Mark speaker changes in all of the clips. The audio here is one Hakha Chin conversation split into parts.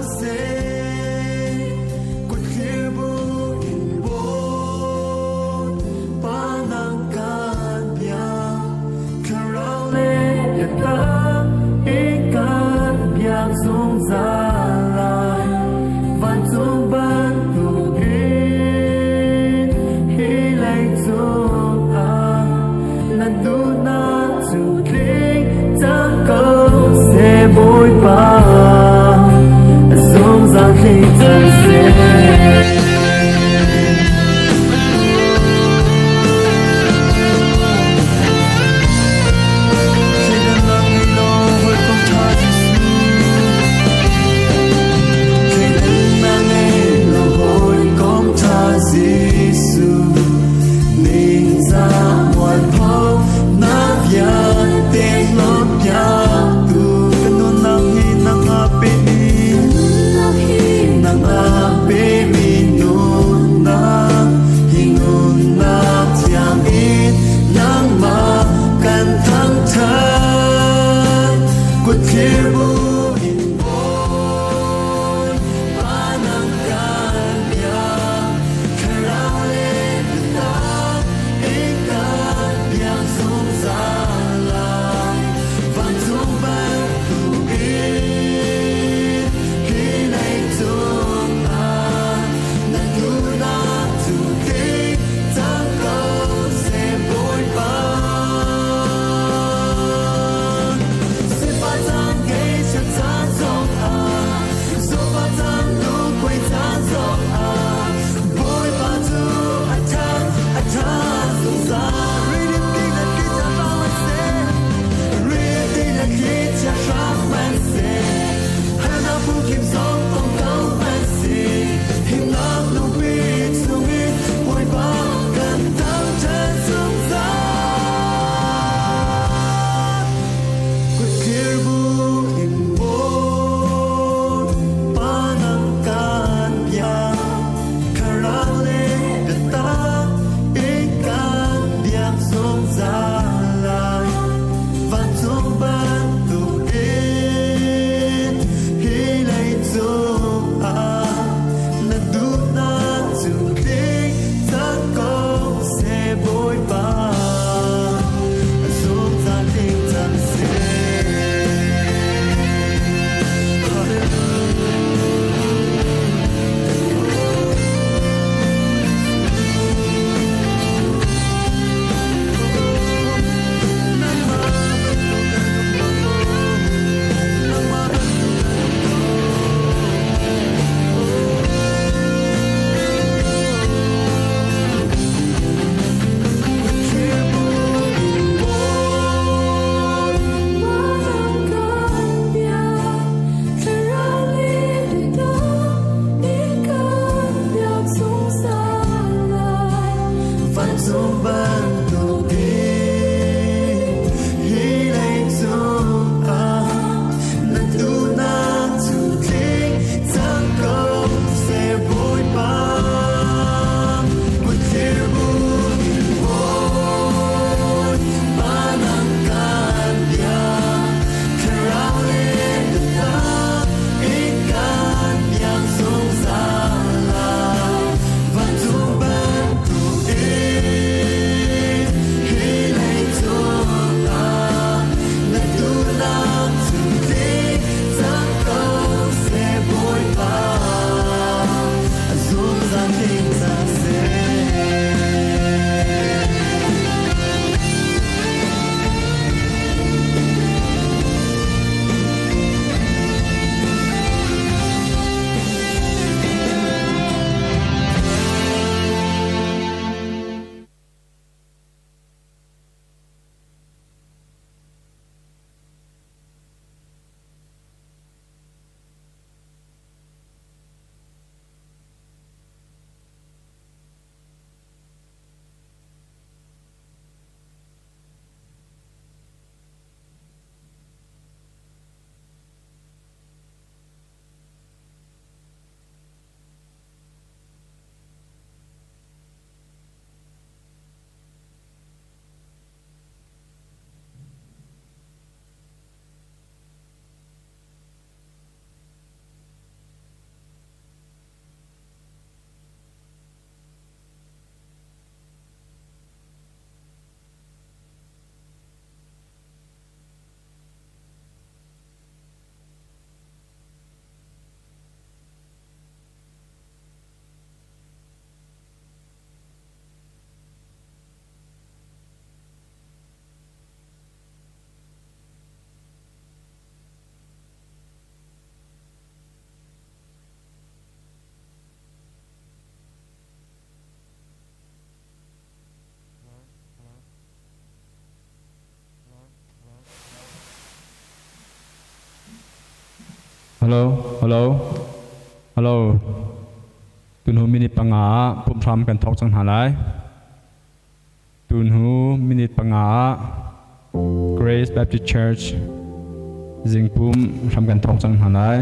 Speaker 1: Seh, kutthlir bu in Bawipa nang kan biak. Thlarau le biatak in kan biak zungzal lai. Vancung bantukin hi leicung ah na duhnak cu tling cang ko seh Bawipa.
Speaker 2: Hello, hello, hello. Tunhu minute panga ah pumhram kan thawk cang hna lai. Tunhu minute panga ah Grace Baptist Church zingpum hram kan thawk cang hna lai.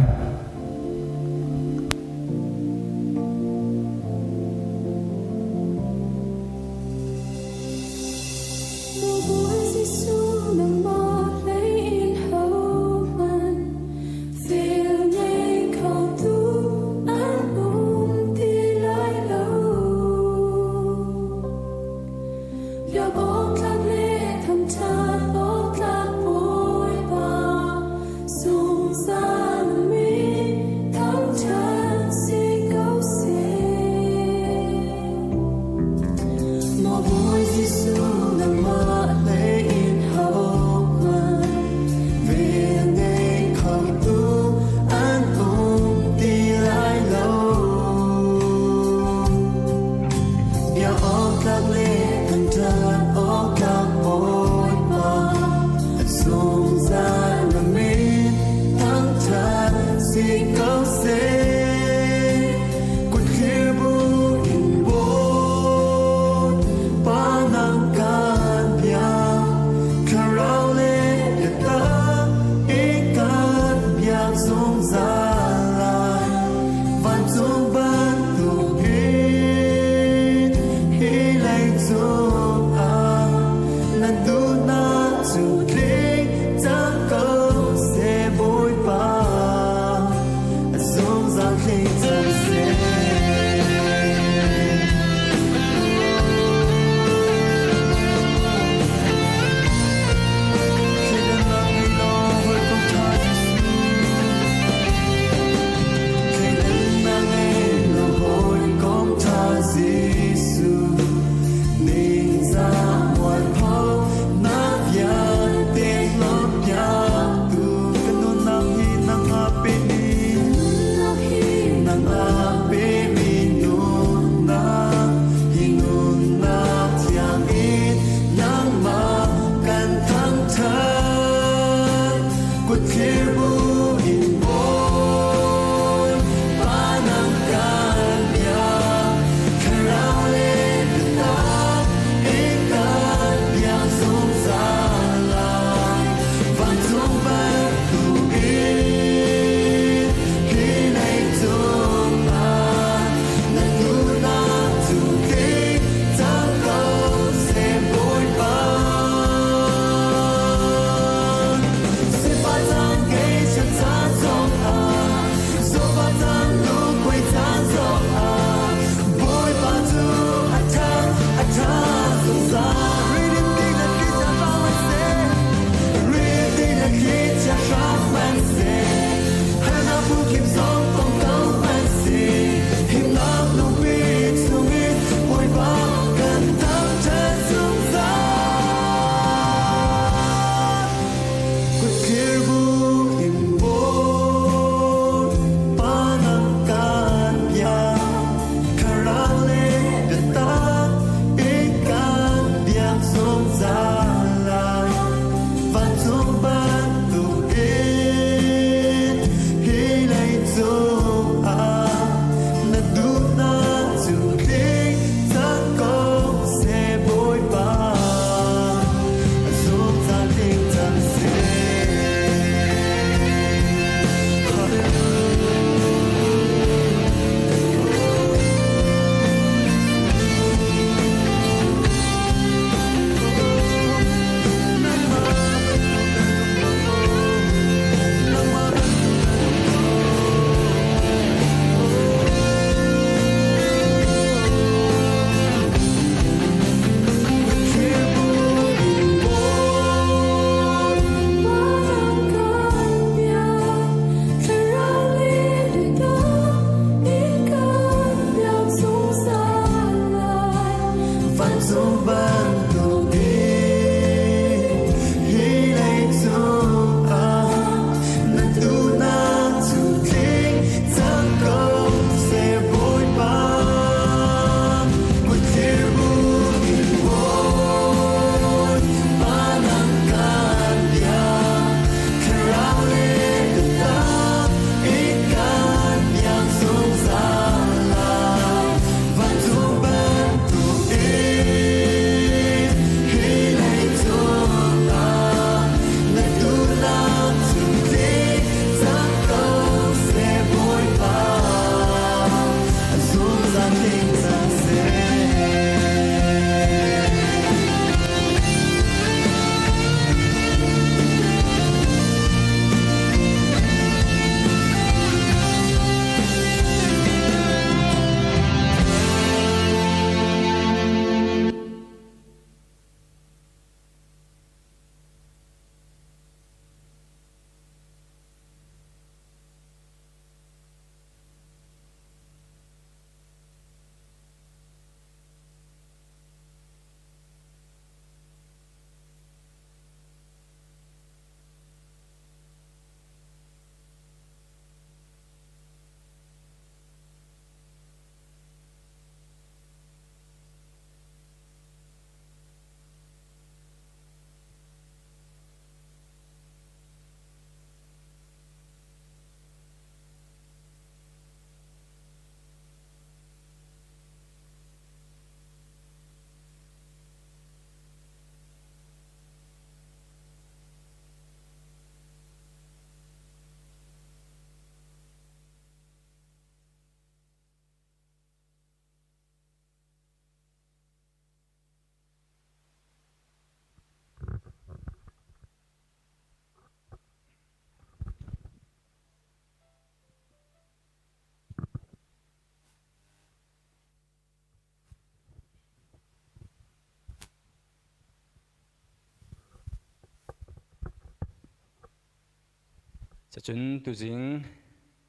Speaker 2: Cacun tuzing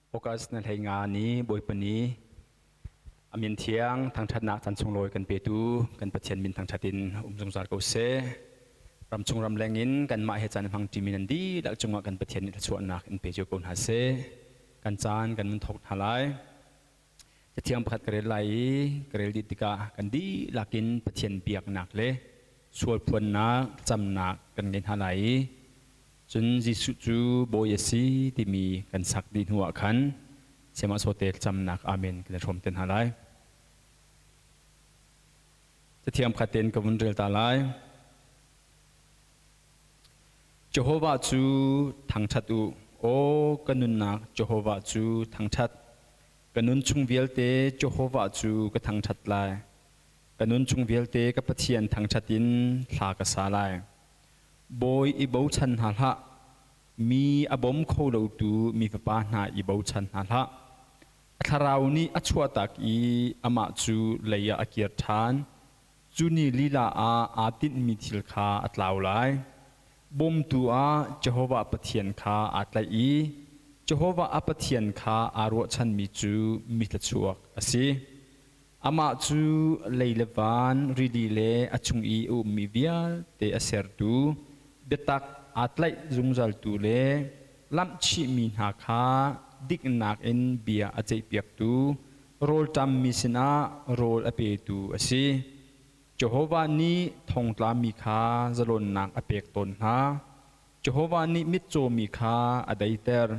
Speaker 2: August na hlei nga ni Bawipa ni a min thiang thangṭhatnak caan sunglawi kan petu kan Pathian min thangṭhat in um zungzal ko seh. Ramchung ramleng in kanmah he caan hmang ṭimi nan dihlak cungah kan Pathian nih thluachuahnak in pe cio ko hna seh. Kan caan kan nun thawk hna lai. Cathiang pakhat ka rel lai i ka rel dih tikah kan dihlak in Pathian biaknak le sualphuannak thlacamnak kan ngei hna lai i cun Jesuh cu Bawi a si timi kan sak dih hnuah khan Siamah Sawte thlacamnak Amen kan i hrawm te hna lai. Cathiang pakhat tein ka vun rel ta lai. Jehovah cu thangṭhat u. Aw ka nunnak Jehovah cu thangṭhat. Ka nun chung vialte Jehovah cu ka thangṭhat lai. Ka nun chung vialte ka Pathian thangṭhat in hla ka sa lai. Bawi i bochan hna hlah. Mi a bawm kho lotu mi fapa hna i bochan hna hlah. A thlarau nih a chuahtak i amah cu lei ah a kir ṭhan. Cu ni lila ah aa tinhmi thil kha a tlau lai. Bawmtu ah Jehovah Pathian kha aa tlaih i Jehovah a Pathian kha aa ruahchanmi cu mi thluachuak a si. Amah cu lei le van, rili le a chung i a ummi vialte a sertu, biatak aa tlaih zungzaltu le lamhchihmi hna kha diknak in bia a ceihpiaktu, rawlṭammi sinah rawl a petu a si. Jehovah nih thongtlami kha zalonnak a pek tawn hna. Jehovah nih mitcawmi kha a daiter.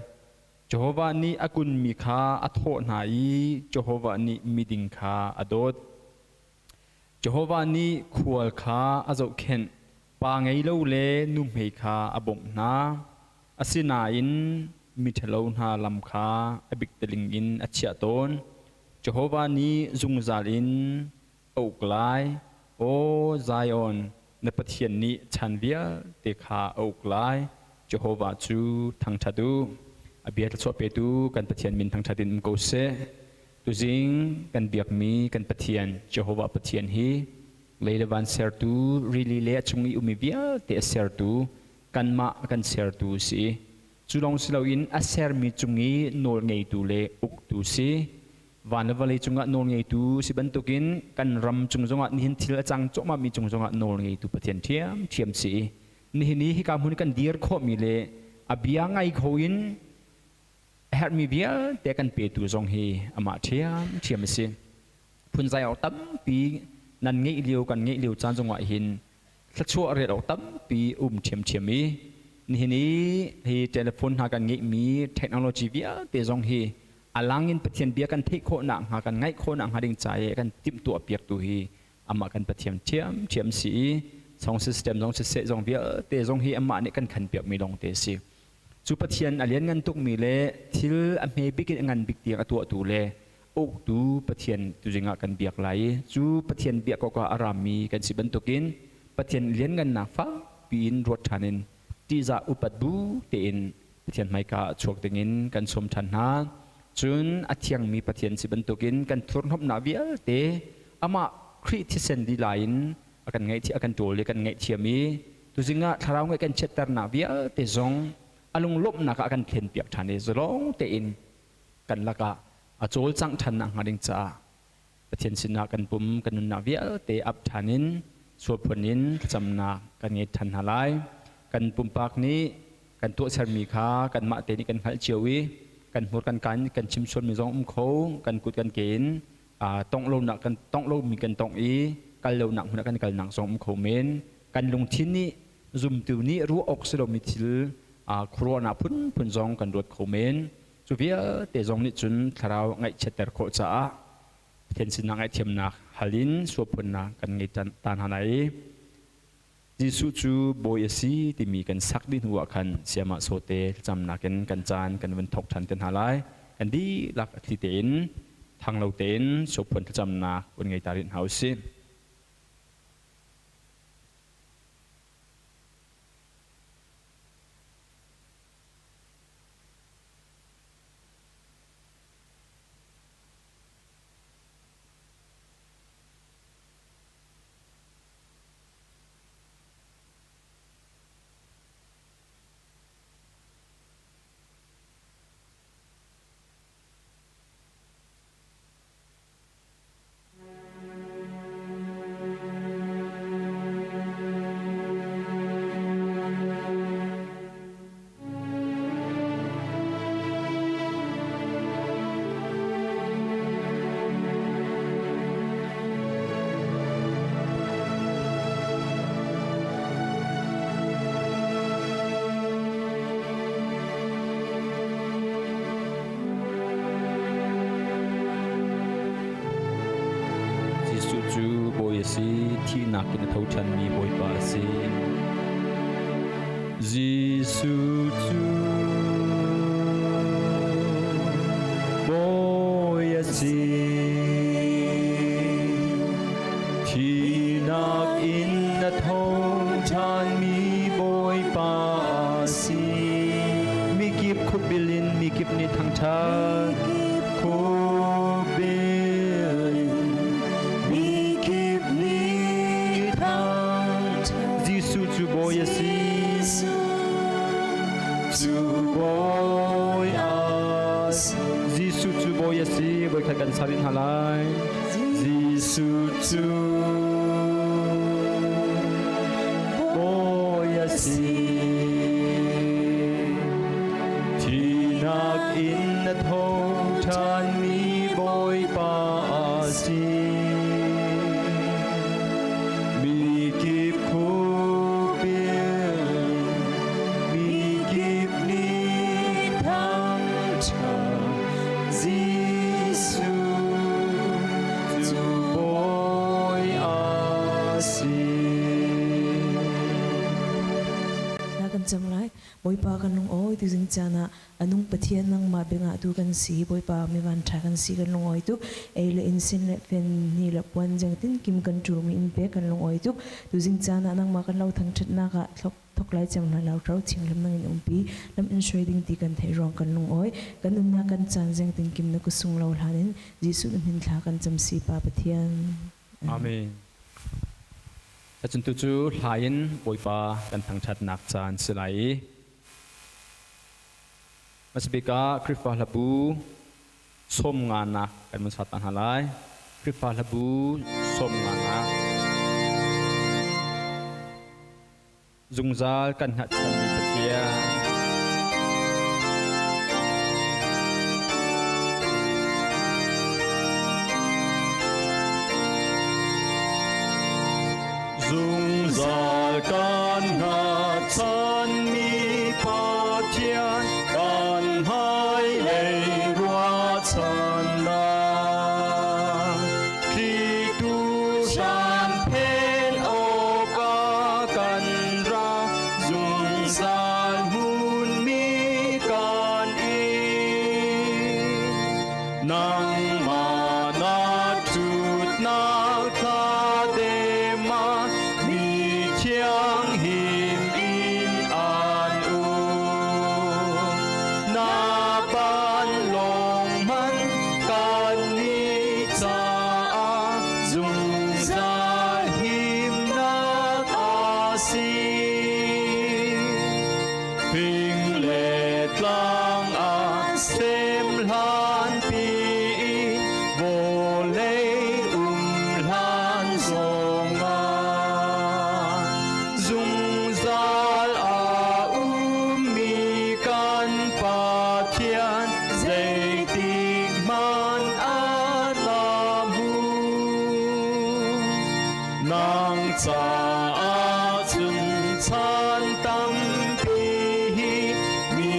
Speaker 2: Jehovah nih a kunmi kha a thawh hna i Jehovah nih miding kha a dawt. Jehovah nih khual kha a zohkhenh, pa ngei lo le nuhmei kha a bawmh hna. Asinain miṭhalo hna lam kha a biktaling in a chiah tawn. Jehovah nih zungzal in a uk lai. Aw Zion, na Pathian nih chan vialte kha a uk lai. Jehovah cu thangṭhat u. A bia thluachuah petu kan Pathian min thangṭhat in um ko seh. Tuzing kan biakmi kan Pathian Jehovah Pathian hi lei le van sertu, rili le a chung i ummi vialte a sertu, kanmah a kan sertu a si. Cu lawng si loin a sermi cung i nawl ngeitu le uktu si. Van le vawlei cungah nawl ngeitu si bantukin kan ram cung zongah nihin thil a cang cuahmahmi cung zongah nawl ngeitu Pathian ṭhiamṭhiam si. Nihin i hika hmun kan dir khawhmi le a bia ngai kho in a herhmi vialte kan petu zong hi amah ṭhiamṭhiam a si. Phunzai awk tampi nan ngeih lio kan ngeih lio caan zongah hin thluachuah rel awk tampi um ṭhiamṭhiam i nihin i hi telephone hna kan ngeihmi technology vialte zong hi a lang in Pathian bia kan theih khawh nakhnga kan ngaih khawh nakhnga ding ca i kan timhtuah piaktu hi amah kan Pathian ṭhiamṭhiam si i song system zong siseh zong vialte zong hi amah nih kan khan piakmi lawng te si. Cu Pathian a lianngan tukmi le thil a hme bik in a ngan bik tiang a tuahtu le uktu Pathian tuzing ah kan biak lai i cu Pathian biak awkah a rami kan si bantukin Pathian lianngannak fakpi in ruat ṭhan in ṭihzah upat bu tein Pathian hmaika ah chuak dingin kan sawm ṭhan hna. Cun a thiangmi Pathian si bantukin kan thurhnawmhnak vialte amah Khrih thisen lila in a kan ngaih a kan ṭawl i kan ngaihthiam i tuzing ah thlarau ngaih kan chiatternak vialte zong a lunglawmhnak ah a kan thlenpiak ṭhan i zalong tein kan lakah a cawlcangh ṭhan nakhnga ding caah Pathian sinah kan pum kan nunnak vialte ap ṭhan in sualphun in thlacamnak kan ngei ṭhan hna lai. Kan pumpak nih kan tuahsermi kha kanmah te nih kan hngalh cio i kan hmur kan kan kan chim sualmi zong um kho kan kut kan ke in tongh lonak kan tongh lomi kan tongh i kal lonak hmun ah kan kalnak zong um kho men. Kan lungthin nih zumtu nih ruah awk si lomi thil khuaruahnak phunphun zong kan ruat kho men. Cu vialte zong nih cun thlarau ngaihchiatter khawh caah Pathian sinah ngaihthiamnak hal in suaphunnak kan ngei ta hna lai i Jesuh cu Bawi a si timi kan sak dih hnu ah khan siamah sawte thlacamnak in kan caan kan vun thawk ṭhan te hna lai. Kan dihlak a thli tein thanglo tein suaphun thlacamnak vun ngei ta rih hna u sih. Jesuh cu Bawi a si, thihnak in a tho ṭhanmi Bawipa a si. Jesuh cu Bawi a si. Thihnak in a tho ṭhanmi Bawipa a si. Mikip khupbil in mikip nih thangṭhat. Khupbil in mikip nih thangṭhat. Jesuh cu Bawi a si. Cu Bawi a si. Jesuh cu Bawi a si. Voikhat kan sa rih hna lai. Jesuh cu Bawi a si. Thihnak in a tho ṭhanmi Bawipa a si. Mikip khupil mikip nih thangṭhat Jesuh cu Bawi a si.
Speaker 3: Na kan cam lai. Bawipa kan lungawi tuzing caan ah a nung Pathian nangmah biangah tu kan si. Bawipa mi van ṭha kan si kan lungawi tuk. Ei le inn sin le fen ni le puan zeng tin kim kan ṭumi in pe kan lungawi tuk. Tuzing caan ah nangmah kan lo thangṭhatnak ah thlok thok lai cem hna lo ro ching lam nang in umpi lam in hruai ding ti kan theih ruang kan lungawi. Kan nunnak kan caan zeng tin kim na kusung lo hlan in Jesuh na hmin thla kan cam si Pa Pathian.
Speaker 2: Amen. Cun tu cu hla in Bawipa kan thangṭhatnak caan si lai i hmasabik ah Khrihfa hlabu sawm nganak kan vun sat hna lai. Khrihfa hlabu sawm nganak. Zungzal kan hngatchanmi Pathian. Zungzal kan hngatchanmi Pathian kan hmailei ruahchannak Thlitu hram phen awkah kan ra zungzal hmunmi kan inn. Nangmah na ṭhutnak thla dem ah mi thianghlim in an um. Na vanlawng hmanh kannih caah zungzal himnak a si. Fing le tlang ah sem hlan pi in vawlei um hlan zongah zungzal a ummi kan Pathian zeitik hmanh ah na hmu. Nang caah cun chan tampi hi mi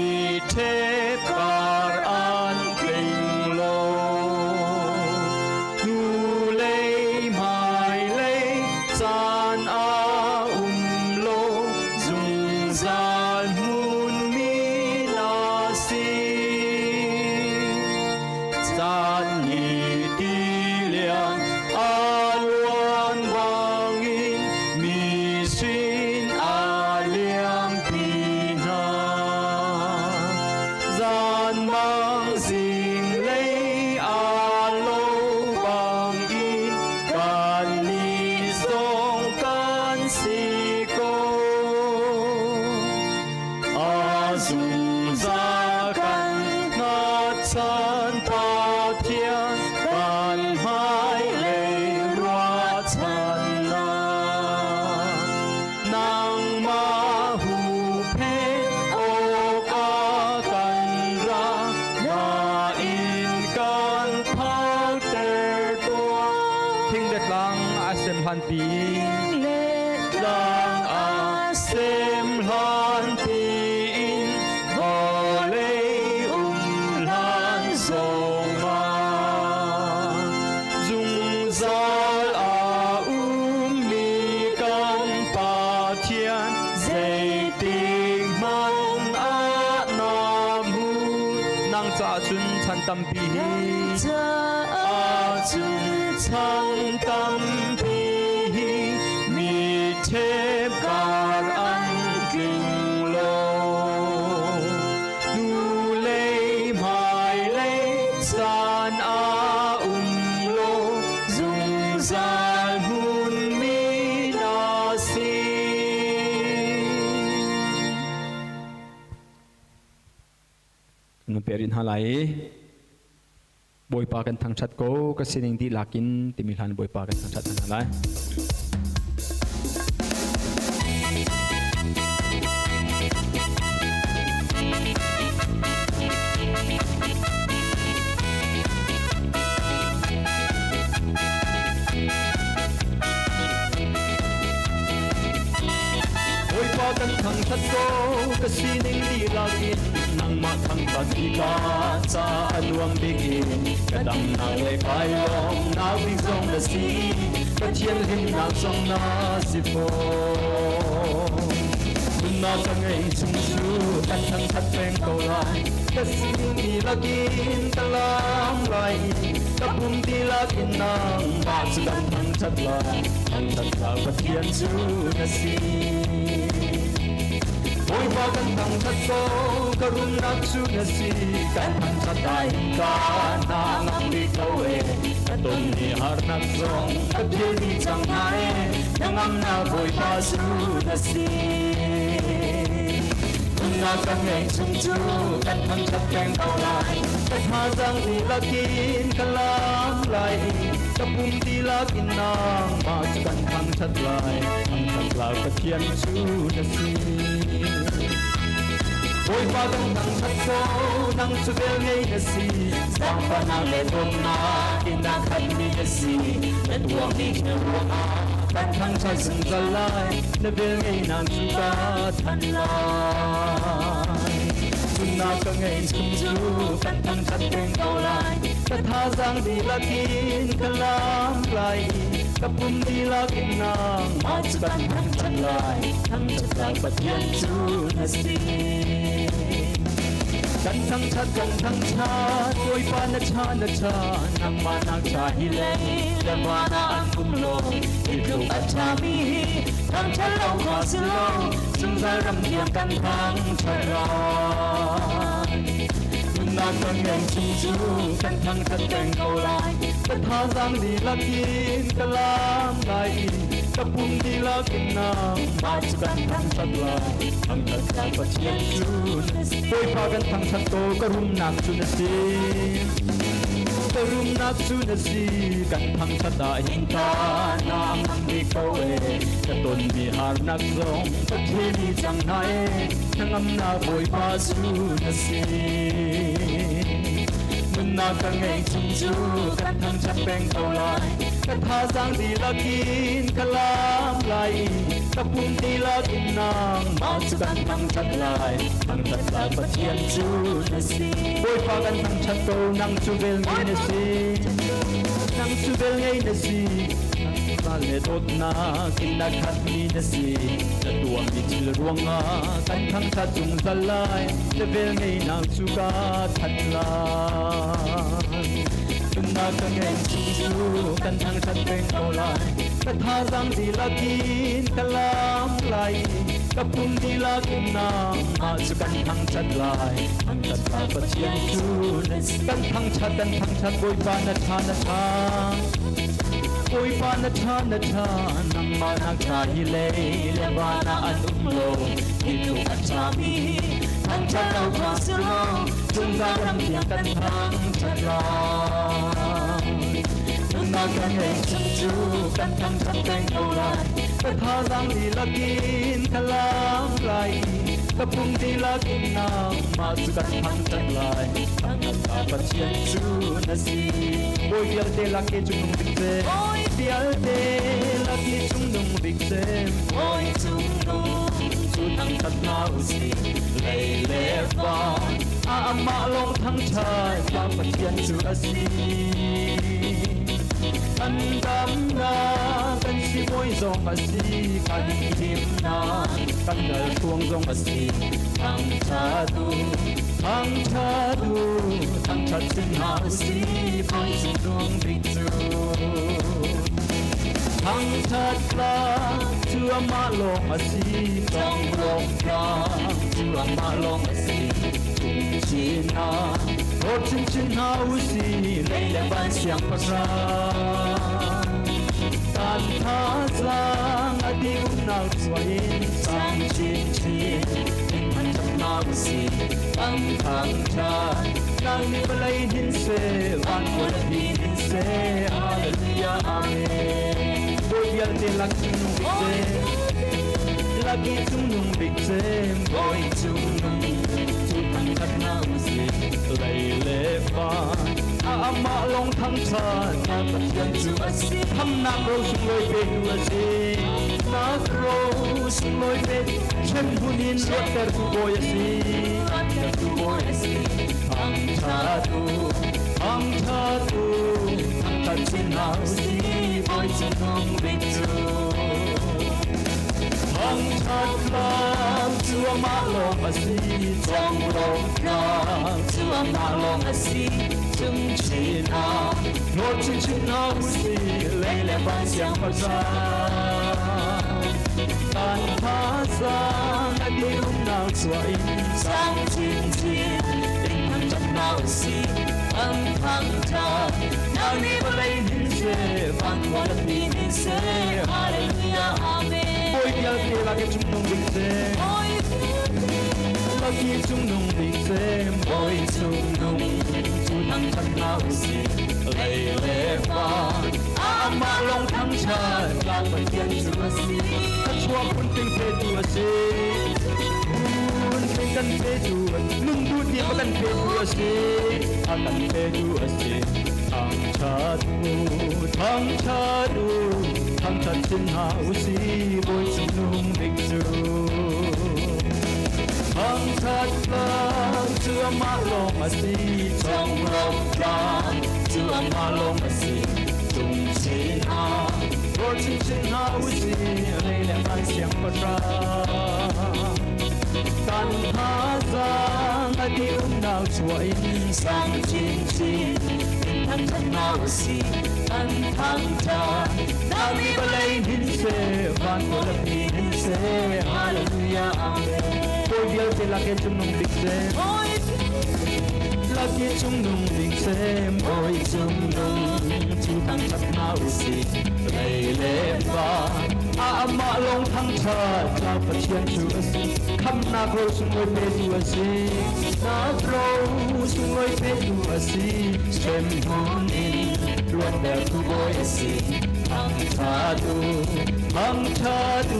Speaker 2: ṭhepkar an tling lo. Hnulei hmailei caan a um lo, zungzal hmunmi na si. Caan nih tilian a luan bangin mi sin a liampi hna. Zanmang zinglei a lo bangin kannih zong kan si ko. A zungzal kan hngatchan Pathian kan hmailei ruahchannak. Nangmah huhphenh awkah kan ra, nain kan phakter tuah. Thing le tlang a sem hlanpi. Tlang a sem hlanpi in vawlei um hlan zongah zungzal a. tampi hi Ahcun chan tampi hi mi ṭhep kar an tling lo. Hnulei hmailei caan a um lo, zungzal hmunmi na si. Kan perin hna lai i Bawipa kan thangṭhat ko ka sining dihlak in timi hlan Bawipa kan thangṭhat hna lai. Bawipa kan thangṭhat ko ka sining dihlak in nangmah thangṭhat hi ka ca a nuam bik in ka damnak le kai lawmnak bik zong na si Pathian hlimnak zong na si fawn nunnak ka ngei chung cu kan thangṭhat peng ko lai ka sining dihlak in ka lam lai i ka pum dihlak in nangmah cu kan thangṭhat lai thangṭhat la Pathian cu na si Bawipa kan thangṭhat ko ka rumnak cu na si kan thangṭhat lai ka hna ngam bik ko e ka ton ni harnak zong ka phil dih cang hna e hnangamnak Bawipa cu na si Nunnak kan ngeih chung cu kan thangṭhat peng ko lai ka thazaang dihlak in ka lam lai i ka pum dihlak in nangmah cu kan thangṭhat lai thangṭhat lai Pathian cu na si Bawipa kan thangṭhat ko nang cu vel ngei na si zaangfahnak le dawtnak in a khatmi na si na tuahmi thil ruangah kan thangṭhat zungzal lai na vel ngeinak cu ka thanh lai Nunnak ka ngeih chung cu kan thangṭhat peng ko lai ka thazaang dihlak in ka lam lai i ka pum dihlak in nangmah cu kan thangṭhat lai thangṭhat lai Pathian cu na si kan thangṭhat kan thangṭhat Bawipa na ṭha na ṭha nangmah nak ṭha hi lei le van ah an um lo hi tluk a ṭhami hi thangṭhat lo khawh si lo zungzal ram tiang kan thangṭhat lai nunnak kan ngeih chung cu kan thangṭhat peng ko lai ka thazaang dihlak in ka lam lai i ka pum dihlak in nangmah cu kan thangṭhat lai thangṭhat lai Pathian cu Bawipa kan thangṭhat ko ka rumnak cu na si ka rumnak cu na si kan thangṭhat ah hin ta na ngam bik ko e ka tonmi harnak zong ka thimi cang hna e hnangamnak Bawipa cu na si nunnak ka ngeih chung cu kan thangṭhat peng ko lai ka thazaang dihlak in ka lam lai i ka pum dihlak in nangmah cu kan thangṭhat lai thangṭhat lai Pathian cu na si Bawipa kan thangṭhat ko nang cu vel ngei na si nang cu vel ngei na si Nangmah le dawtnak in na khatmi na si na tuahmi thil ruangah kan thangṭhat zungzal lai na vel ngeinak cu ka thanh lai Nunnak ka ngeih chung cu kan thangṭhat peng ko lai ka thazaang dihlak in ka lam lai i ka pum dihlak in nangmah cu kan thangṭhat lai thangṭhat lai Pathian cu kan thangṭhat kan thangṭhat Bawipa na ṭha na ṭha Bawipa na ṭha na ṭha nangmah nak ṭha hi lei le van ah an um lo hi tluk a ṭhami thangṭhat lo kha si lo zungzal ram tiang kan thangṭhat lai nunnak kan ngeih chung cu kan thangṭhat peng ko lai ka thazaang dihlak in ka lam lai i ka pum dihlak in nangmah cu kan thangṭhat lai thangṭhat ka Pathian cu na si Bawi vialte lak i cungnung bik cem Bawi vialte lak i cungnung bik cem Bawi cungnung cu thangṭhat hna usih lei le van a amah lawng thangṭhat ka Pathian cu a si kan damnak kan sibawi zong a si kan himnak kan ralhruang zong a si thangṭhat u.
Speaker 1: Thangṭhat u, thangṭhat chin hna u sih, Bawi Cung bik cu. Thangṭhat tlak cu amah lawng a si, conglawmh tlak cu amah lawng a si. Cung chin ah, rawt chinchin hna u sih, lei le van siangpahrang. Kan thazaang a dih-umnak chuah in sang chinchin in thangṭhat hna u sih. Kan thangṭhat nang nih vawlei hin seh, van khualipi hin seh, Hallelujah, Amen. Bawi vialte lak cungnung bik cem, laki cungnung bik cem, Bawi cungnung cu thangṭhat hna u sih. Lei le van, a amah lawng thangṭhat, na Pathian cu a si. Khamnak ro sunglawi petu a si. Nak ro sunglawi pe, hrem hmun in luattertu Bawi a si. Luattertu Bawi a si. Thangṭhat u, thangṭhat u, thangṭhat chin hna u sih, Bawi cungnung bik cu. Thangṭhat tlak cu amah lawng a si, conglawmh tlak cu amah lawng a si. Cungchin ah, hlawt chinchin hna u sih, lei le van siangpahrang. Kan thazaang a dih-umnak chuah in sang chinchin in thangṭhat hna u sih. Kan thangṭhat nang nih vawlei hin seh, van khualipi hin seh, Hallelujah, Amen. Bawi vialte lak i cungnung bik cem. Laki cungnung bik cem, Bawi cungnung cu thangṭhat hna u sih. Lei le van, amah lawng thangṭhat, tlang Pathian cu a si. Thluachuah phun tling petu a si. Phun tling kan petu, nun duh ti kan petu a si. A kan petu a si. Thangṭhat u, thangṭhat u, thangṭhat chin hna u sih, Bawi cungnung bik cu. Thangṭhat tlang cu amah lawng a si, conglawmh tlang cu amah lawng a si. Cung chin ah, rawl chinchin hna u sih, lei le van siangpahrang. Kan thazaang a dih-umnak chuah in sang chinchin in thangṭhat hna u sih, kan thangṭhat. Nang nih vawlei hin seh, van khualipi hin seh, Hallelujah, Amen. Bawi vialte lak i cungnung bik cem, lak i cungnung bik cem, Bawi cungnung cu thangṭhat hna u sih. Lei le van, a amah lawng thangṭhat, tlang Pathian cu a si. Khamhnak ro sunglawi petu a si. Nak ro sunglawi petu a si. Hremhmun in luattertu Bawi a si. Thangṭhat u, thangṭhat u,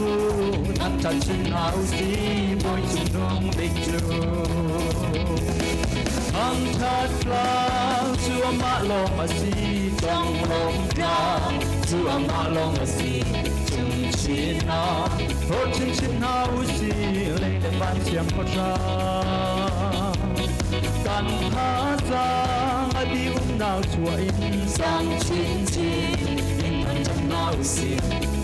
Speaker 1: thangṭhat chin hna u sih, Bawi cungnung bik cu. Thangṭhat tlang cu amah lawng a si, conglawmh tlang cu amah lawng a si. Cungchin ah, rawt chinchin hna u sih, lei le van siangpahrang. Kan thazaang a dih-umnak chuah in sang chinchin in thangṭhat hna u sih.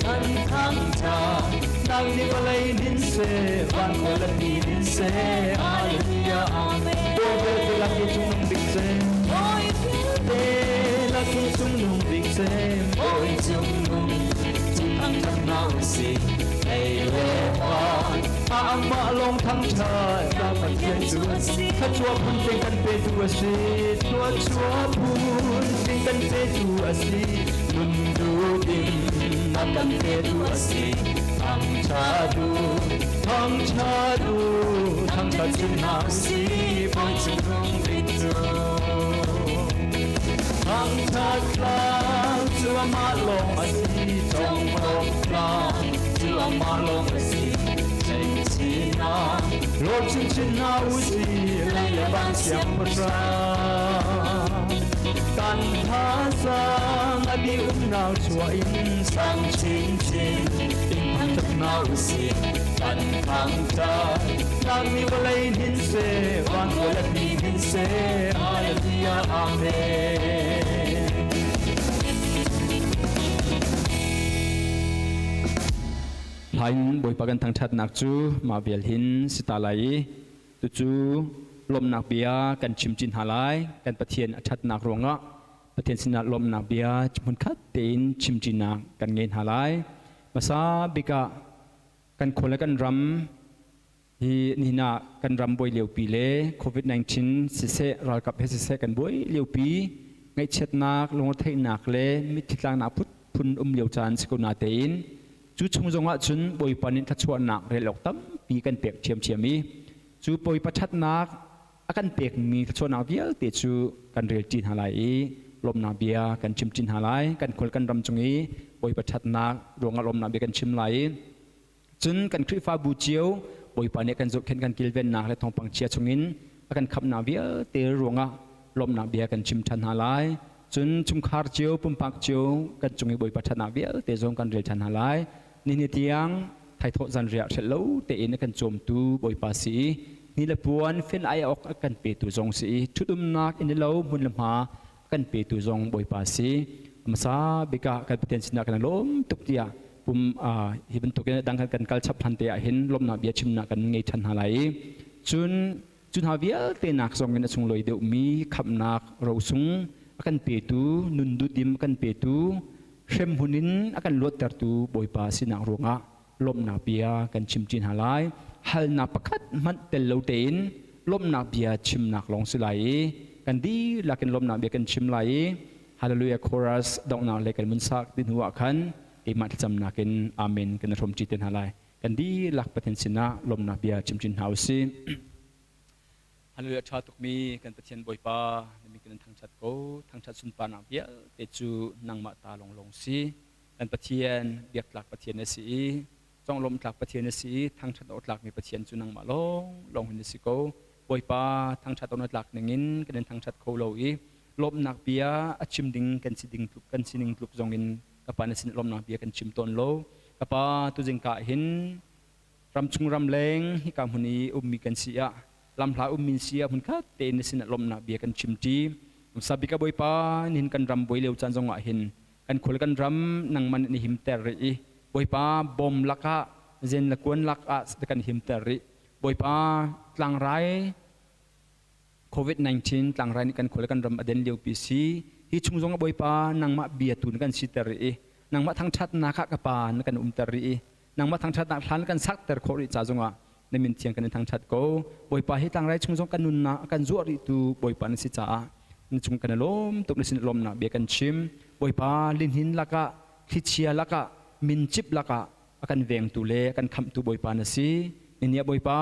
Speaker 1: Kan thangṭhat nang nih vawlei nin seh, van khualipi nin seh, Hallelujah, Amen. Bawi vialte lak i cungnung bik cem, te lak i cungnung bik cem, Bawi cungnung cu thangṭhat hna u sih. Lei le van, a amah lawng thangṭhat, ka Pathian cu a si. Thluachuah phun te kan petu a si, thluachuah phun te kan petu a si. Nun duhdim a kan petu a si. Thangṭhat u, thangṭhat u, thangṭhat chin hna u sih, Bawi cungnung bik cu. Thangṭhat tlang cu amah lawng a si, conglawmh tlang cu amah lawng a si. Chinchin ah, lawm chinchin hna u sih, lei le van siangpahrang. Kan thazaang a dih-umnak chuah in sang chinchin in thangṭhat hna u sih. Kan thangṭhat nak nih vawlei hin seh, van khualipi hin seh, Hallelujah, Amen.
Speaker 2: Hla in Bawipa kan thangṭhatnak cu mah vial hin si ta lai i tucu. Lawmhnak bia kan chim chin hna lai. Kan Pathian a ṭhatnak ruangah Pathian sinah lawmhnak bia hmunkhat tein chimṭinak kan ngei hna lai. Hmasa bik ah kan khua le kan ram hi nihin ah kan ram buai liopi le COVID-19 siseh ralkap he siseh kan buai liopi ngaihchiatnak lungretheihnak le mitthli tlaknak phun um lio caan si ko na tein cu chung zongah cun Bawipa nih thluachuahnak rel awk tampi kan pek ṭhiamṭhiam i cu Bawipa ṭhatnak a kan pekmi thluachuahnak vialte cu kan rel ṭi hna lai i lawmhnak bia kan chim ṭi hna lai. Kan khual kan ram cung i Bawipa ṭhatnak ruangah lawmhnak bia kan chim lai i cun kan Khrihfabu cio Bawipa nih kan zohkhenh kan kilvennak le thawngpang chia chungin a kan khamhnak vialte ruangah lawmhnak bia kan chim ṭhan hna lai. Cun chungkhar cio, pumpak cio kan cung i Bawipa ṭhatnak vialte zong kan rel ṭhan hna lai. Nihin tiang thaithawh zanriah hrelh lo tein a kan cawmtu Bawipa si i ni le puan fen ai awk a kan petu zong si i ṭhut-umnak inn le lo hmun le hma a kan petu zong Bawipa si. Hmasa bik ah kan Pathian sinah kan i lawm tuk tiah pum hi bantukin dang kan kal chap hlan te ah hin lawmhnak bia chimnak kan ngei ṭhan hna lai i cun cu hna vialte nak zong in a sunglawi deuhmi khamhnak rosung a kan petu nun duhdim a kan petu hremhmun in a kan luattertu Bawipa sinak ruangah lawmhnak bia kan chimṭi hna lai. Halnak pakhat hmanh tel lo tein lawmhnak bia chimnak lawng si lai i kan dihlak in lawmhnak bia kan chim lai i Hallelujah chorus donghnak le kan munsak ti hnu ah khan keimah thlacamnak in amen kan i hrawmṭi te hna lai. Kan dihlak Pathian sinah lawmhnak bia chimchin hna u sih. Hallelujah ṭha tukmi kan Pathian Bawipa na min kan in thangṭhat ko. Thangṭhat sunparnak vialte cu nangmah ta lawnglawng si. Kan Pathian biaktlak Pathian na si i conglawmh tlak Pathian na si i thangṭhat awk tlakmi Pathian cu nangmah lawnglawng hin na si ko. Bawipa thangṭhat awk na tlak ningin kan in thangṭhat kho lo i lawmhnak bia a chim ding kan si ding tluk kan sining tluk zongin ka pa na sin lawmhnak bia kan chim tawn lo. Ka pa tuzing ka hin ramchung ramleng hika hmun i ummi kan si ah lamhla ummi si ah hmunkhat tein na sinah lawmhnak bia kan chimṭi. Sabika Bawipa nihin kan ram buai lio caan zongah hin kan khul kan ram nangman na himter rih i Bawipa bom lakah zen le kuan lakah kan himter rih. Bawipa tlangrai COVID-19 tlangrai nih kan khul kan ram a den liopi si. Hi chung zongah Bawipa nangmah bia tu na kan siter rih i nangmah thangṭhatnak ah ka pa na kan umter rih i nangmah thangṭhatnak hlan kan sakter khawh rih ca zongah na min thiang kan in thangṭhat ko. Bawipa hi tlangrai chung zong kan nunnak kan zuah rihtu Bawipa na si caah na cung kan i lawm tuk na sin lawmnak bia kan chim. Bawipa lihnin lakah thlichia lakah mincip lakah a kan vengtu le a kan khamhtu Bawipa na si. Ninia Bawipa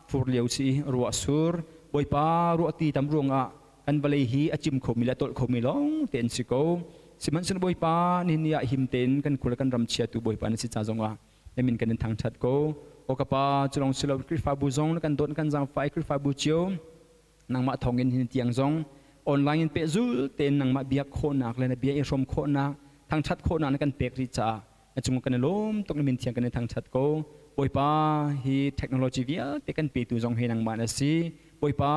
Speaker 2: fur lio si ruah sur Bawipa ruahti tam ruangah kan vawlei hi a cim khomi le a tolh khomi lawng te an si ko. Sihmanhsehlaw Bawipa nihin ni ah him tein kan khua le kan ram chiatu Bawipa na si ca zongah na min kan in thangṭhat ko. Aw ka Pa, cu lawng si lo Khrihfabu zong na kan dawt kan zaangfah i Khrihfabu cio nangmah thawngin hin tiang zong online in pehzul tein nangmah biak khawhnak le na bia i hrawm khawhnak thangṭhat khawhnak na kan pek rih caah na cung kan i lawm tuk na min thiang kan i thangṭhat ko. Bawipa hi technology vialte kan petu zong hi nangmah na si. Bawipa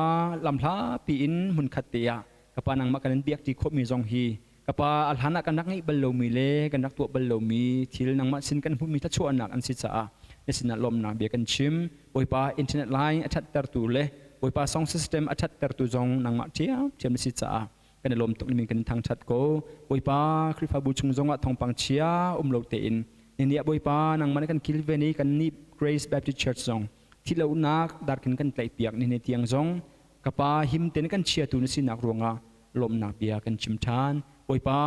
Speaker 2: lamhla piin hmunkhat te ah ka pa nangmah kan in biak ṭi khawhmi zong hi ka pa a hlan ah kan rak ngeih bal lomi le kan rak tuah bal lomi thil nangmah sin kan hmuhmi thluachuahnak an si caah na sinah lawmnak bia kan chim. Bawipa internet line a ṭhattertu le Bawipa song system a ṭhattertu zong nangmah ṭhiamṭhiam na si caah kan i lawm tuk min kan thangṭhat ko. Bawipa Khrihfabu chung zongah thawngpang chia um lo tein nini ah Bawipa nangmah nih kan kilven i kan nih Grace Baptist Church zong thihlonak darkin kan tlaihpiak ni tiang zong ka pa him tein kan chiatu na sinak ruangah lawmhnak bia kan chim ṭhan. Bawipa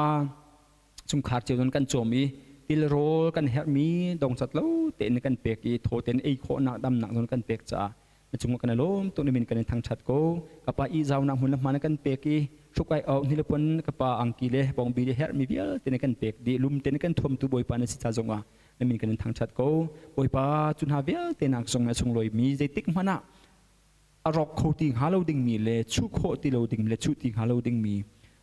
Speaker 2: chungkhar cio zon kan cawm i tilrawl kan herhmi dongcat lo tein kan pek i thaw tein ei khawhnak damnak zon kan pek caah na cungah kan i lawm tuk na min kan in thangṭhat ko. Ka pa i zaunak hmun le hma na kan pek i hrukai awk ni le puan ka pa angki le bawngbi le herhmi vialte na kan pek dih lum tein kan thuamtu Bawipa na si ca zongah na min kan in thangṭhat ko. Bawipa cu hna vialte nak zong a sunglawimi zeitik hmanh ah a rawk kho ti hnga lo dingmi le chuh khawh ti lo ding le chuh ti hnga lo dingmi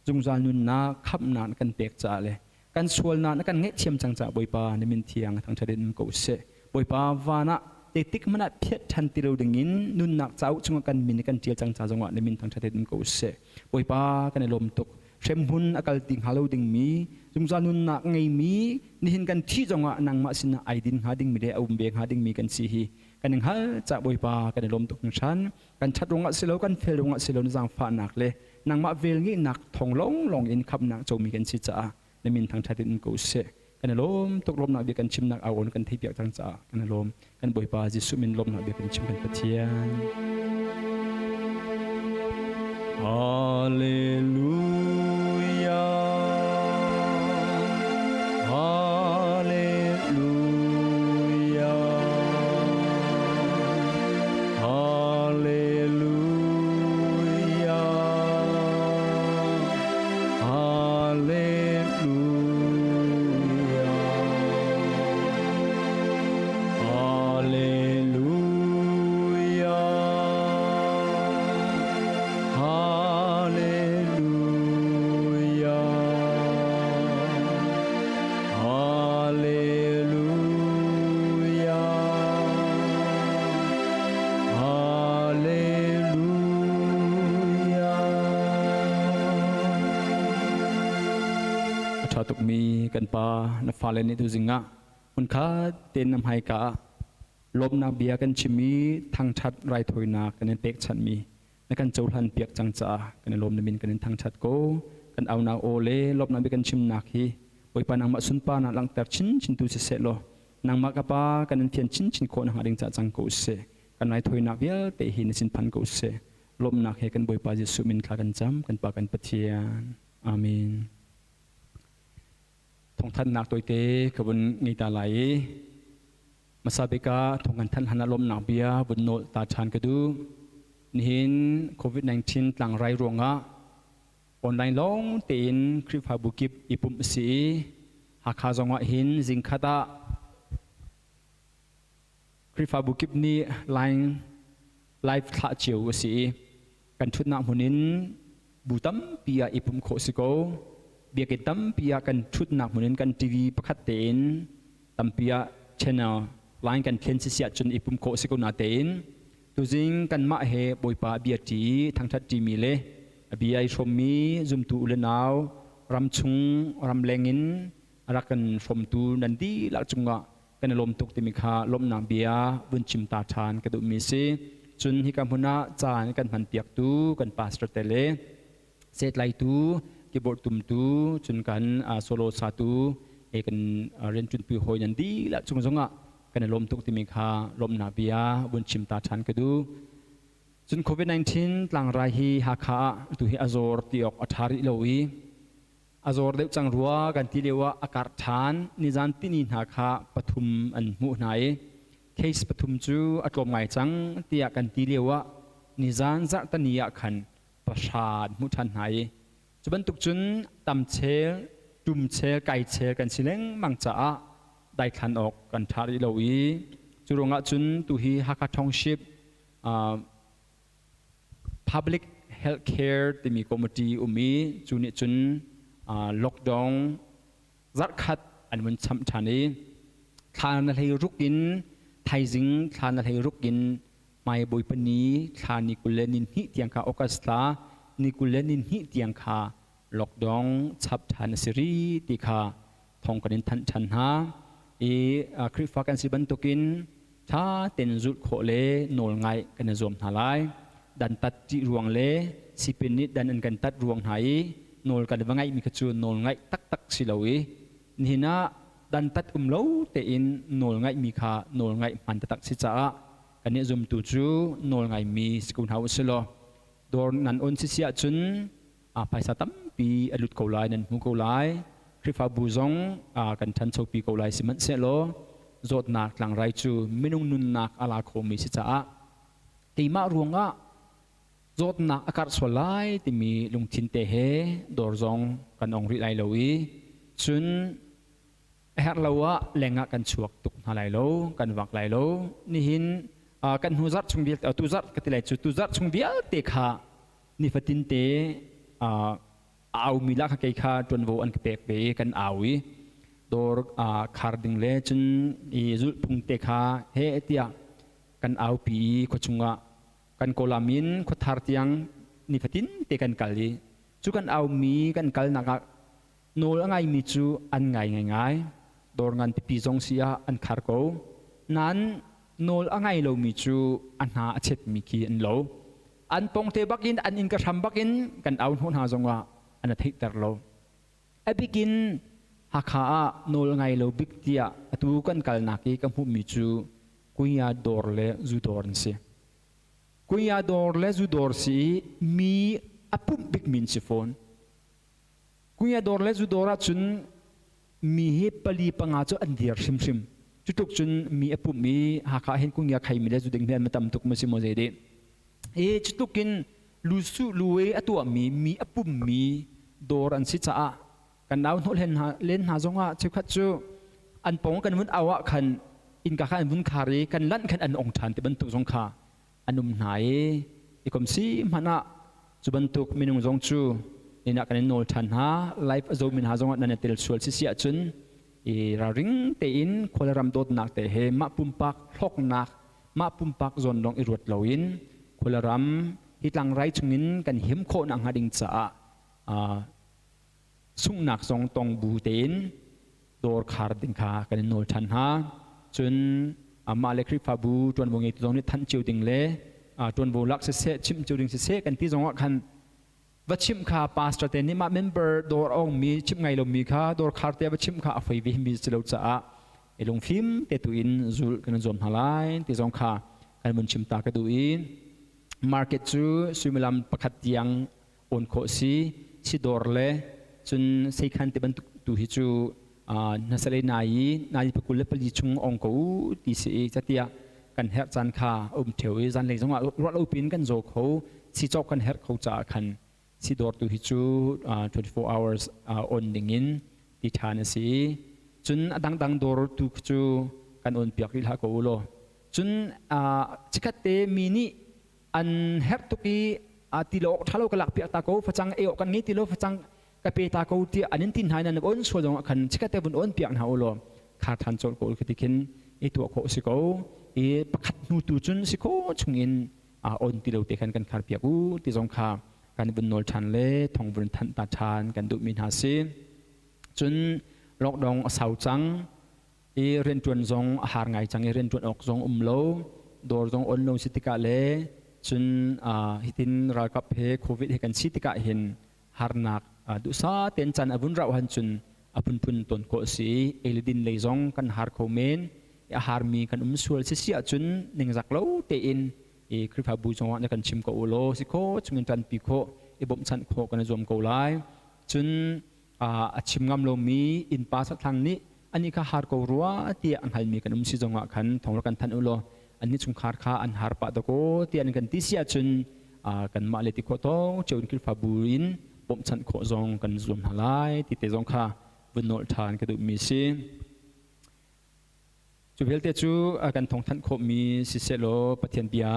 Speaker 2: zungzal nunnak khamhnak na kan pek caah le kan sualnak na kan ngaihthiam cang caah Bawipa na min thiang thangṭhat in um ko seh. Bawipa van ah zeitik hmanh ah phiat ṭhan ti lo dingin nunnak cauk chungah kan min kan ṭial cang ca zongah na min thangṭhat in um ko seh. Bawipa kan i lawm tuk. Hremhmun a kal ti hnga lo dingmi zungzal nunnak ngeimi nihin kan thih zongah nangmah sinah ai din hnga dingmi le a um ve hnga dingmi kan si hi. Kan in hal ca Bawipa kan i lawm tuk hringhran. Kan ṭhat ruangah si lo, kan fel ruangah si lo, na zaangfahnak le nangmah velngeihnak thawng lawnglawng in khamhnak comi kan si caah na min thangṭhat in um ko seh. Kan i lawm tuk. Lawmnak bia kan chimnak au aw kan theihpiak cang caah kan i lawm. Kan Bawipa Jesuh min lawmnak bia kan chim, kan Pathian.
Speaker 1: Hallelujah. Hallelujah. Hallelujah. Hallelujah. Hallelujah. Hallelujah. Hallelujah. Hallelujah.
Speaker 2: A ṭha tukmi kan Pa, na fale nih tuzing ah hmunkhat tein na hmaika ah lawmhnak bia kan chim i thangṭhat raithawinak kan in pekchanhmi na kan cohlan piak cang caah kan i lawm. Na min kan in thangṭhat ko. Kan aunak aw le lawmhnak bia kan chimnak hi, Bawipa, nangmah sunparnak langhter chinchin tu siseh law, nangmah ka Pa kan in fian chinchin khawh nakhnga ding caah cang ko seh. Kan raithawinak vialte hi na sin phan ko seh. Lawmhnak he kan Bawipa Jesuh min thla kan cam, kan Pa, kan Pathian. Amen. Thawngthanhnak tawite ka vun ngei ta lai i hmasa bik ah thawng kan thanh hlan ah lawmhnak bia vun nawl ta ṭhan ka duh. Nihin COVID-19 tlangrai ruangah online lawng tein Khrihfabu kip i pumh a si i Hakha zong ah hin zingkhat ah Khrihfabu kip nih line live thlah cio a si i kan ṭhutnak hmun in bu tampi ah i pumh khawh si ko. Biakinn tampi ah kan ṭhutnak hmun in kan TV pakhat tein tampi ah channel line kan thlen si siah cun i pumh khawh si ko na tein tuzing kanmah he Bawipa bia ṭi i thangṭhat ṭimi le a bia i hrawmmi zumtu u le nau, ramchung ramleng in a rak kan hrawmtu nan dihlak cungah kan i lawm tuk timi kha lawmhnak bia vun chim ta ṭhan ka duhmi si. Cun hika hmun ah caan kan hman piaktu kan pastor te le setlaitu, keyboard tumtu, cun kan solo satu e kan rianṭuanpi hawi nan dihlak cung zongah kan i lawm tuk timi kha lawmhnak bia vun chim ta ṭhan ka duh. Cun COVID-19 tlangrai hi Hakha ah atu hi a zawr ti awk a ṭha rih lo i a zawr deuh cang rua kan ti lio ah a karh ṭhan. Nizan tini hna kha pathum an hmuh hna i case pathum cu a tlawm ngai cang tiah kan ti lio ah nizan zarhtani ah khan pahra an hmuh ṭhan hna i cu bantuk cun tam chel, tum chel, kai chel kan si lengmang caah daithlan awk kan ṭha rih lo i cu ruangah cun tuhi Hakha Township Public Health Care timi committee um i cu nih cun lockdown zarhkhat an vun chamh ṭhan i thla na hlei ruk in, thaizing thla na hlei ruk in hmai Bawipa ni thla ni 22 tiang kha, August thla ni 22 tiang kha lockdown chap ṭhan a si rih ti kha thawng kan in thanh ṭhan hna i Khrihfa kan si bantukin ṭha tein zulh khawh le nawl ngaih kan i zuam hna lai. Dantat ṭih ruang le sipin nih dan an kan tat ruang hna i nawl kan va ngaihmi kha cu nawl ngaih taktak si lo i nihin ah dantat um lo tein nawl ngaihmi kha nawl ngaih hmaan taktak si caah kannih zumtu cu nawl ngaimi si ko hna u sih law, dawr nan on si si ahcun phaisa tampi a lut ko lai, nan hmu ko lai, Khrihfabu zong kan ṭhanchopi ko lai. Sihmanhsehlaw zawtnak tlangrai cu minung nunnak a la khomi si caah keimah ruangah zawtnak a karh sual lai timi lungthin te he dawr zong kan ong rih lai lo i cun a herh lo ah lengah kan chuak tuk hna lai lo, kan vak lai lo. Nihin kan hnu zarh chung vialte, tu zarh ka ti lai cu, tu zarh chung vialte kha nifatin te aumi la kha kei kha ṭuanvo an ka pek ve i kan au i dawr khar ding le cun i zulhphung te kha he tiah kan aupi i khuachung ah kan kawlam in khuathar tiang nifatin te kan kal i cu kan aumi kan kalnak ah nawl a ngaimi cu an ngai ngaingai. Dawr ngan pipi zong si ah an khar ko nain. Nawl a ngai lomi cu a hna a chetmi khi an lo. An pongte bakin an inn ka hram bakin kan au hnawh hna zongah an a theihter lo. A bikin Hakha ah nawl ngai lo bik tiah atu kan kalnak i ka hmuhmi cu Kuya dawr le zu dawr an si. Kuya dawr le zu dawr si i mi a pumh bikmi an si fawn. Kuya dawr le zu dawr ahcun mi hi pali panga cu an dir hrimhrim. Cutluk cun mi a pumh i Hakha hin kunya khaimi le zu ding hi an tam tuk maw si maw zei dih. I cutluk in lusu luwe a tuahmi mi a pummi dawr an si caah kan nau hnawh len hna len hna zongah cheukhat cu an pawng kan vun au ah khan innka kha an vun khar i kan lanh khan an ong ṭhan ti bantuk zong kha an um hna i i kom si hmanh ah cu bantuk minung zong cu inn ah kan in nawl ṭhan hna. Life a zomi hna zongah nan i tel sual si si ahcun i ralring tein khualram dawtnak te he mah pumpak hlawknak, mah pumpak zawn lawng i ruat loin khualram hi tlangrai chungin kan him khawh nakhnga ding caah sunghnak zong tong bu tein dawr khar ding kha kan in nawl ṭhan hna. Cun amah le Khrihfabu ṭuanvo ngeitu zong nih thanh cio ding le ṭuanvo lak siseh, chimh cio ding siseh kan ti zong ah khan va chimh kha pastor te nih mah member dawr a ongmi chimh ngai lomi kha dawr khar te va chimh kha a foi ve mi si lo caah i lungfim te tu in zulh kan in zuam hna lai ti zong kha kan vun chim ta ka duh i market cu suimilam pakhat tiang on khawh si si dawr le cun seikhan ti bantuk tu hi cu hnasale nai nai pakul le pali chung ong ko ti si i catiah kan herh caan kha um theo i zanlei zongah ruah lo pin kan zaw kho, si cawk kan herh kho caah khan si dawr tu hi cu 24 hours on ding in ti ṭhan a si. Cun a dangdang dawr tu cu kan on piak rih hlah ko u law. Cun chikhat te mi nih an herh tuk i ti lo awk ṭha lo ka lak piak ta ko, facang ei awk kan ngei ti lo, facang ka pe ta ko tiah an in tin hna in an on sual zong ah khan chikkhat te vun on piak hna u law khar ṭhan colh ko khi ti khin i tuah khawh si ko i pakhat hnu tu cun si kho chung in on ti lo te khan kan khar piak u ti zong kha kan vun nawl ṭhan le thong vun thanh ta ṭhan kan duhmi hna si. Cun lockdown a sau cang i rianṭuan zong a har ngai cang i rianṭuan awk zong um lo, dawr zong on lo si tikah le cun hitin ralkap he COVID he kan si tikah hin harnak duhsah tein caan a vun rauh han cun a phunphun ton khawh a si. Ei le din lei zong kan har kho men. A harmi kan um sual si si ahcun ningzak lo tein i Khrihfabu zongah na kan chim ko u law si kho chungin ṭanpi khawh i bawmhchanh khawh kan i zuam ko lai. Cun a chim ngam lomi innpa sathlang nih ani kha har ko rua tiah a hngalmi kan um si zongah khan thong rak kan thanh u law annih chungkhar kha an har pah dakaw tiah an kan ti si ahcun kanmah le ti khawh tawk cio in Khrihfabu in bawmhchanh khawh zong kan zuam hna lai ti te zong kha vun nolh ṭhan ka duhmi si. Cu vialte cu kan thawngthanh khawhmi sisehlaw Pathian bia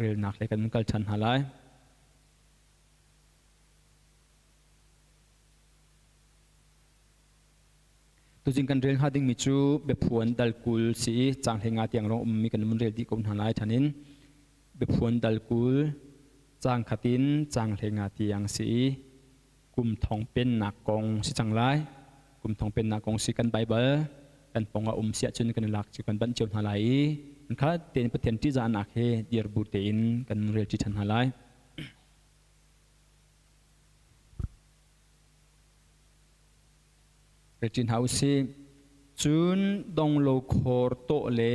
Speaker 2: relnak le kan kal ṭhan hna lai. Tuzing kan rel hnga dingmi cu biaphuan dal 20 si i caang 15 tiang lawng ummi kan vun rel dih ko hna lai ṭhan in. Biaphuan dal 20 caang khat in caang 15 tiang si i kum thong pennak kong si cang lai. Kum thong pennak kong si kan Baibal kan pong ah um si ahcun kan i lak cu kan banh cio hna lai i khat tein Pathian ṭihzahnak he dir bu tein kan rel ṭi ṭhan hna lai. Rel hna u sih. Cun donglo khor tawh le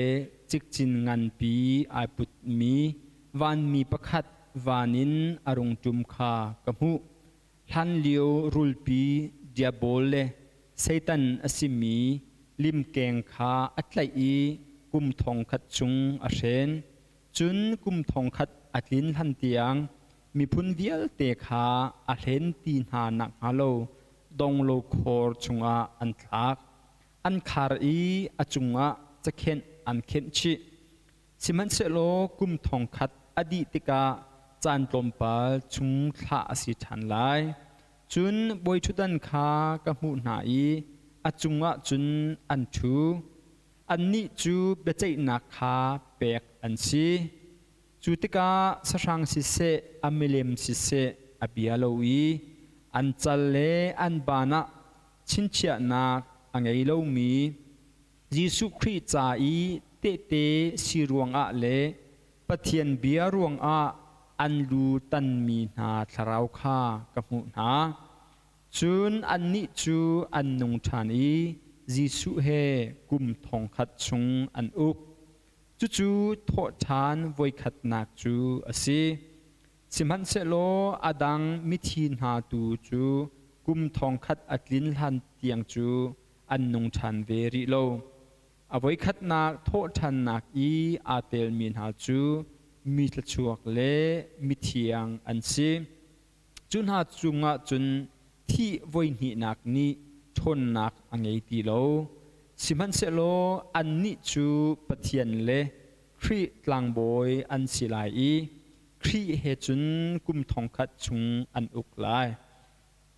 Speaker 2: cikcin nganpi ai putmi vanmi pakhat van in a rung ṭum kha ka hmuh. Hlanlio rulpi Diabol le Satan a simi limkeng kha a tlaih i kum thong khat chung a hren. Cun kum thong khat a tlin hlan tiang miphun vialte kha a hlen ti hna nakhnga lo donglo khor chungah an thlak. An khar i a cungah cakhenh an khenh chih. Sihmanhsehlaw kum thong khat a dih tikah caan tlawmpal chung thlah a si ṭhan lai. Cun bawiṭhutdan kha ka hmuh hna i a cungah cun an ṭhu. Annih cu biaceihnak kha pek an si. Cu tikah sahrang siseh, a milem siseh a bia lo i an cal le an baan ah chinchiahnak a ngei lomi Jesuh Khrih ca i tehte si ruangah le Pathian bia ruangah an lu tanmi hna thlarau kha ka hmuh hna. Cun annih cu an nung ṭhan i Jesuh he kum thongkhat chung an uk. Cucu thawhṭhan voikhatnak cu a si. Sihmanhsehlaw a dang mithi hna tu cu kum thongkhat a tlin hlan tiang cu an nung ṭhan ve rih lo. A voikhatnak thawhṭhannak i aa telmi hna cu mi thluachuak le mithiang an si. Cu hna cungah cun thih voihnihnak nih ṭhawnnak a ngei ti lo. Sihmanhsehlaw annih cu Pathian le Khrih tlangbawi an si lai i Khrih he cun kum thongkhat chung an uk lai.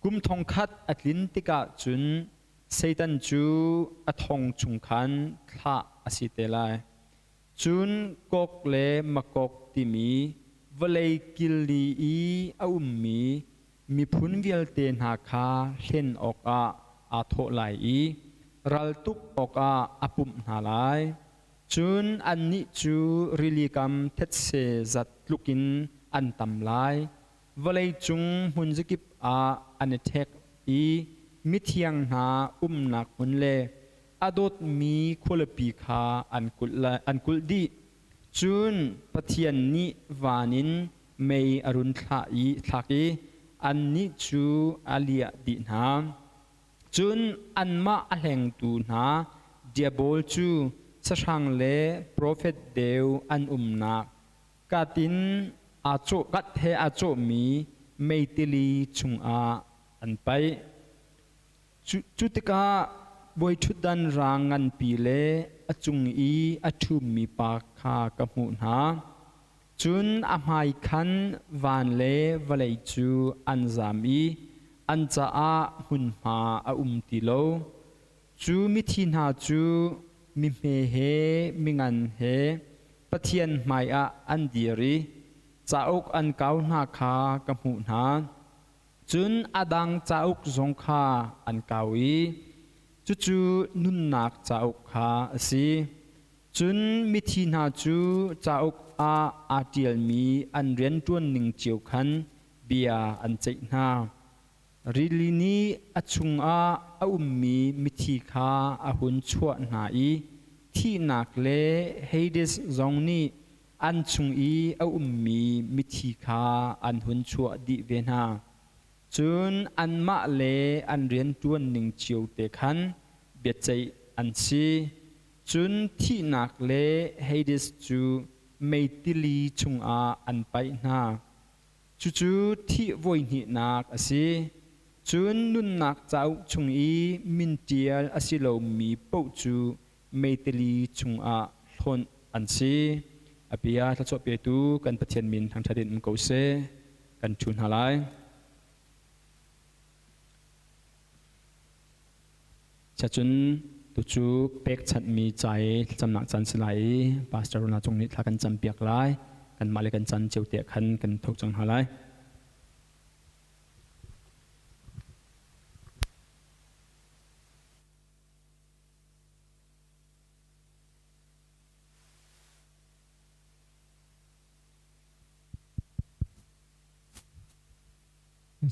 Speaker 2: Kum thongkhat a tlin tikah cun Satan cu a thong chung khan thlah a si te lai. Cun Gog le Magog timi vawlei killi i a ummi miphun vialte hna kha hlen awkah aa thawh lai i raltuk awkah a pumh hna lai. Cun annih cu rili kam thetse zat tlukin an tam lai. Vawleicung hmunzakip ah an i ṭhek i mithiang hna umnak hmun le a dawtmi khualipi kha an kulh dih. Cun Pathian nih van in mei a run thlah i thlak i annih cu a liah dih hna. Cun anmah a hlengtu hna Diabol cu sahrang le profet deu an umnak katin aa cawh kat he aa cawhmi meitili chungah an paih. Cu tikah bawiṭhutdan raang nganpi le a cung i a ṭhummi pa kha ka hmuh hna. Cun a hmai khan van le vawlei cu an zam i an caah hmunhma a um ti lo. Cu mithi hna cu mihme he mingan he Pathian hmaiah an dir i cauk an kau hna kha ka hmuh hna. Cun a dang cauk zong kha an kau i cucu nunnak cauk kha a si. Cun mithi hna cu cauk ah aa ṭialmi an rianṭuan ning cio khan bia an ceih hna. Rili nih a chungah a ummi mithi kha a hun chuah hna i thihnak le Hades zong nih an chung i a ummi mithi kha an hun chuah dih ve hna. Cun anmah le an rianṭuan ning cio te khan biaceih an si. Cun thihnak le Hades cu meitili chungah an paih hna. Cucu thih voihnihnak a si. Cun nunnak cauk chung i min ṭial a si lomi paoh cu meitili chungah hlonh an si. A bia thluachuah petu kan Pathian min thangṭhat in um ko seh. Kan ṭhu hna lai. Cacun tucu pekchanhmi ca i thlacamnak caan si lai i Pastor Rona Cung nih thla kan campiak lai. Kanmah le kan caan cio te ah khan kan tho cang hna lai.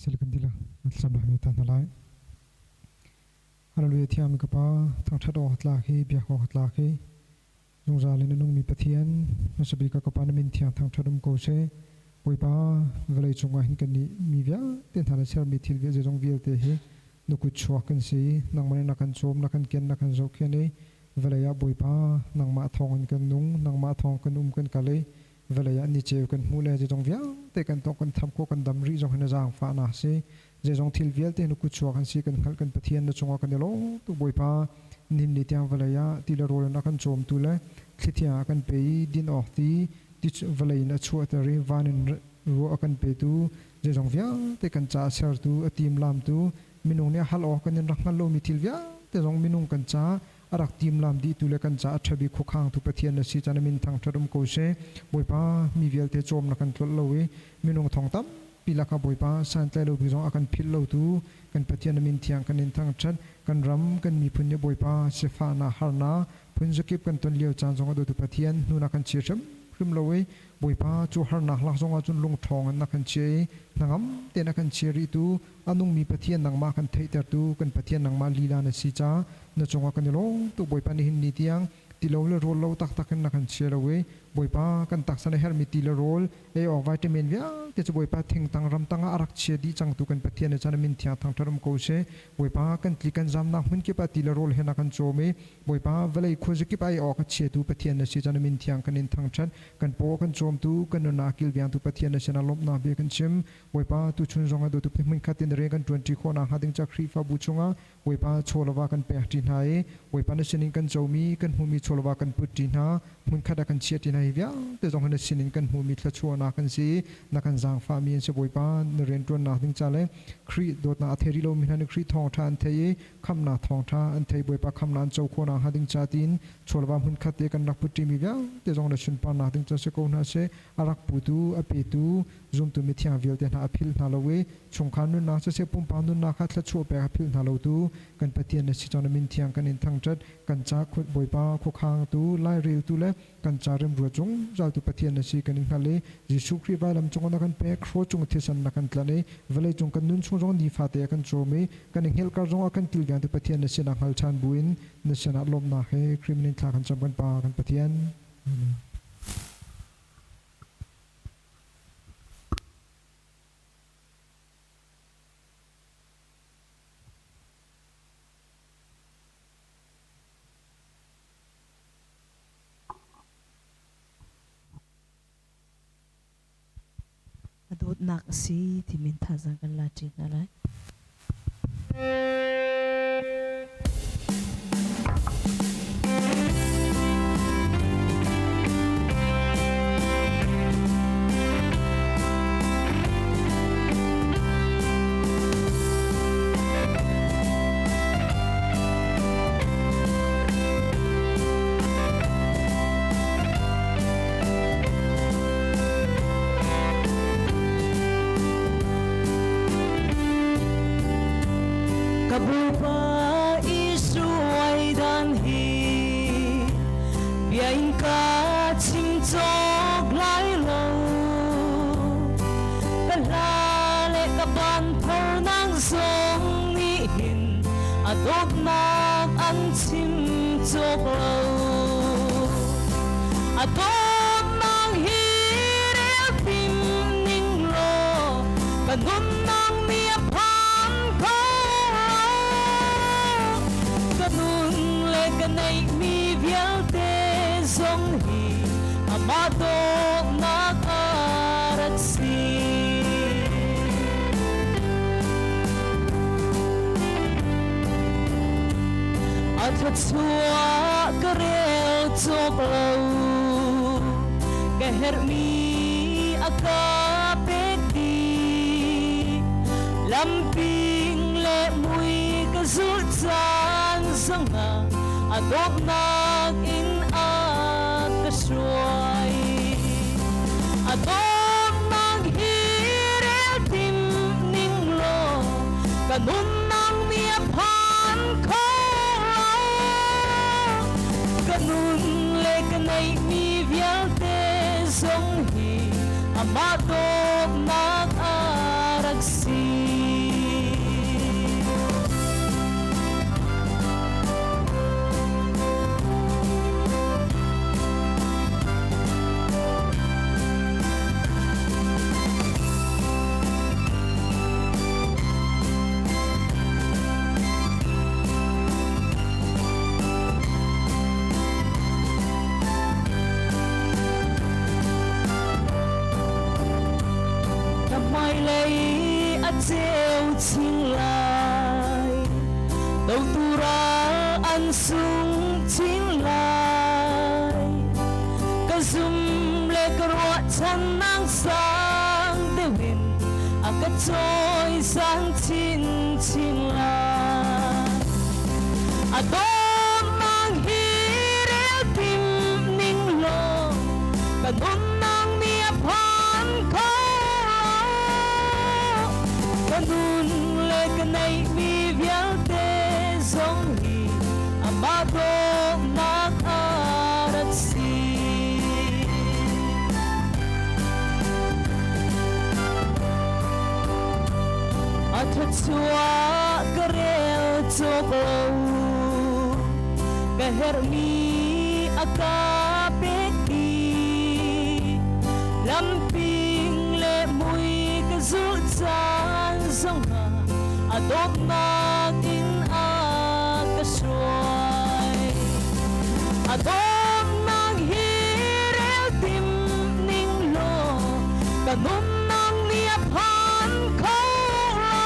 Speaker 4: Silicon dila thlacam nak ni ta hna lai. Hallelujah thiam ka pa thangthat awk tlak hi biak awk tlak hi zungzal in a nungmi Pathian hmasabik ka pa na min thiang thangthat um ko seh. Bawipa vawlei cungah hin kan nih mi vialte hna le sermi thil vialte zong vialte hi na kut chuak kan si. Nangmah nih na kan cawm, na kan ken, na kan zohkhenh i vawlei ah Bawipa nangmah thawng in kan nung, nangmah thawng kan um kan kal i vawlei ah niceu kan hmuh le zeizong vialte kan tawh kan tham khawh kan dam rih zong hi na zaangfahnak si. Zeizong thil vialte na kut chuak an si kan hngalh kan Pathian na cungah kan i lawm tuk Bawipa. Nihin ni tiang vawlei ah ti le rawl in a kan cawmtu le thlithiang a kan pe i din awk ti ti vawlei in a chuahter i van in ruah a kan petu zeizong vialte kan caah sertu a timlamtu minung nih hal awk kan in rak hngal lomi thil vialte zong minung kan caah a rak timlam dihtu le kan caah a ṭha bik khuakhangtu Pathian na si caan min thangṭhat um ko seh. Bawipa mi vialte cawm na kan tlolh lo i minung thong tampi lakah Bawipa santlai lo bik zong a kan philh lotu kan Pathian na min thiang kan in thangṭhat. Kan ram kan miphun nih Bawipa sifahnak harnak. Phunzakip kan ton lio caan zongah dawtu Pathian hnu na kan chia hrimhrim lo i Bawipa cu harnak lak zongah cun lungṭhawng in na kan chia i hnangam tein a kan chia rihtu a nungmi Pathian nangmah kan theihtertu kan Pathian nangmah lila na si caah na cungah kan i lawm tuk. Bawipa, nihin ni tiang ti lo le rawl lo taktak in na kan chia lo i Bawipa, kan taksa na herhmi ti le rawl ei awk vitamin vialte cu Bawipa thingtang ramtang ah a rak chia dih cangtu kan Pathian na chan min thiang thangṭhat um ko seh. Bawipa, kan tli kan zamnak hmun kip ah ti le rawl he na kan cawm i Bawipa, vawlei khuazakip ah ei awk a chiatu Pathian na si chan min thiang kan in thangṭhat. Kan paw kan cawmtu, kan nunnak kilvengtu Pathian na sinah lawmhnak bia kan chim. Bawipa, tuchun zong ah dawtu hmun khat in rian kan ṭuanṭi khawh nakhnga ding ca Khrihfabu chungah Bawipa chawlava kan pek ṭi hna i Bawipa na sinin kan comi kan hmuhmi chawlava kan put ṭi hna, hmunkhat ah kan chiah ṭi hna. Hi vialte zong hi na sinin kan hmuhmi thluachuahnak an si i na kan zaangfahmi an si. Bawipa, na rianṭuannak ding ca le Khrih dawtnak a thei rih lomi hna nih Khrih thawngṭha an theih i khamhnak thawngṭha an theih, Bawipa khamhnak an co khawh nakhnga ding ca tiin chawlava hmunkhat te kan rak put ṭimi vialte zong na sunparnak ding ca si ko hna seh. A rak putu, a petu zumtu mithiang vialte hna a philh hna lo i chungkhar nunnak siseh pumpak nunnak kha thluachuah pek a philh hna lo tu kan Pathian na si cang. Na min thiang kan in thangṭhat. Kan ca Bawipa khuakhangtu, laireltu le kan ca remruat zungzaltu Pathian na si kan in hngalh i Jesuh Khrih vailam cungah na kan pek, hraw cung thisen na kan tlanh i vawlei cung kan nun chung zong nifate a kan cawm i kan i hngelhkar zong a kan kilvengtu Pathian na sinah hngal ṭhan buin na sinah lawmhnak he Khrih min in thla kan cam, kan Pa kan Pathian. Amen.
Speaker 3: A dawtnak a si timi thazaang kan la ṭi hna lai. Ka Bawipa i dan hi bia in ka chim cawk lai lo. Ka hla le ka ban phornak zong nih hin a dawtnak an chim cawk lo. A dawtnak hi rel tim ning law ka nunnak nih a phan kho lo. Ka nun le ka neihmi vialte zong hi amah dawtnak a rak si. A thluachuah ka rel cawk lo, ka herhmi a ka pek dih. Lamping le mui ka zulh caan zongah a dawtnak in a ka hruai. A dawtnak hi rel tim ning law ka nunnak nih a phan kho lo. Ka nun le ka neihmi vialte zong hi amah dawtnak a rak si. Ka hmailei a ceu chin lai, dotu ral an sung chin lai. Ka zum le ka ruahchannak sang deuh in a ka cawisang chinchin lai. A dawtnak hi rel tim ning law ka nunnak nih a phan kho lo. Ka nun le ka neihmi vialte zong hi amah dawtnak a. Thluachuah ka rel cawk lo. Ka herhmi a ka pek dih. Lamping le mui ka zulh caan zongah a dawtnak in a ka hruai. A dawtnak hi rel tim ning law ka nunnak nih a phan kho lo.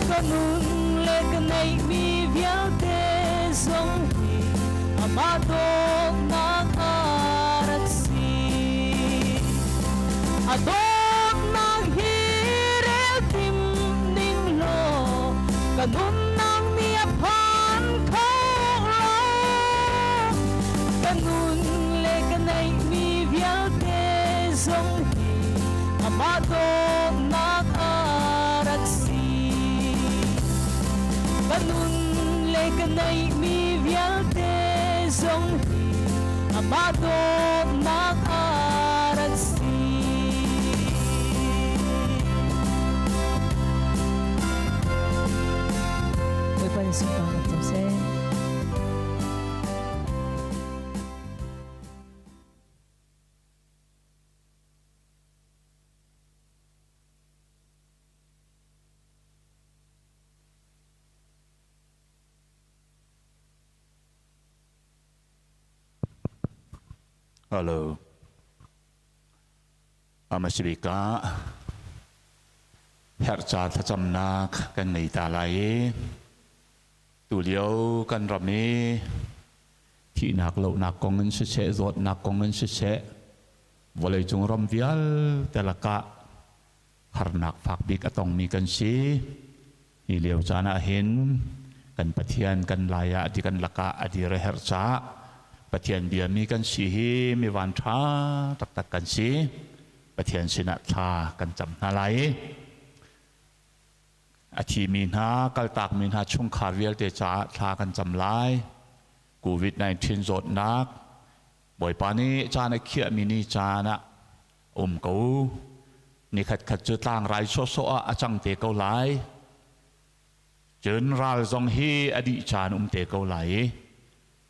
Speaker 3: Ka nun le ka neihmi vialte zong hi amah dawtnak a rak si. A dawtnak hi rel tim ning law ka nunnak nih a phan kho lo. Ka nun le ka neihmi vialte zong hi amah dawtnak a rak si. Ka nun le ka neihmi vialte zong hi amah dawtnak a rak si. Bawipa nih sunparnak co seh.
Speaker 5: Hello. Amasibika herca thlacamnak kan ngei ta lai i tulio kan ram i thihnak lohnak kong in siseh zawtnak kong in siseh vawleicung ram vialte lakah harnak fak bik a tongmi kan si. Hi lio caan ah hin kan Pathian kan lai ah ti kan lakah a dir a herh caah Pathian biami kan si hi mi van ṭha taktak kan si. Pathian sinah thla kan cam hna lai. A thimi hna, kaltakmi hna chungkhar vialte caah thla kan cam lai. COVID-19 zawtnak Bawipa nih caan a khiahmi ni caan ah um ko. Nikhat khat cu tlangrai sawhsawh ah a cang te ko lai. Cun ral zong hi a dih caan um te ko lai i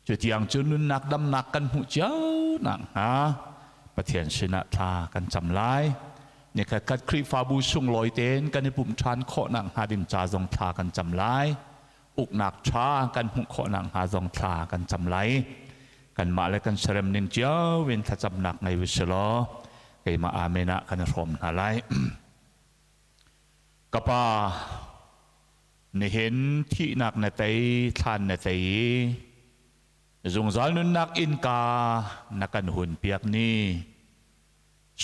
Speaker 5: cutiang cu nunnak damnak kan hmuh cio nakhnga Pathian sinah thla kan cam lai. Nikhat khat Khrihfabu sunglawi tein kan i pumh ṭhan khawh nakhnga ding ca zong thla kan cam lai. Uknak ṭha kan hmuh khawh nakhnga zong thla kan cam lai. Kanmah le kan serem ning cio in thlacamnak ngei u si law keimah amen ah kan i hrawm hna lai. Ka pa, nihin thihnak na tei, thlan na tei i zungzal nunnak innka na kan hun piak ni,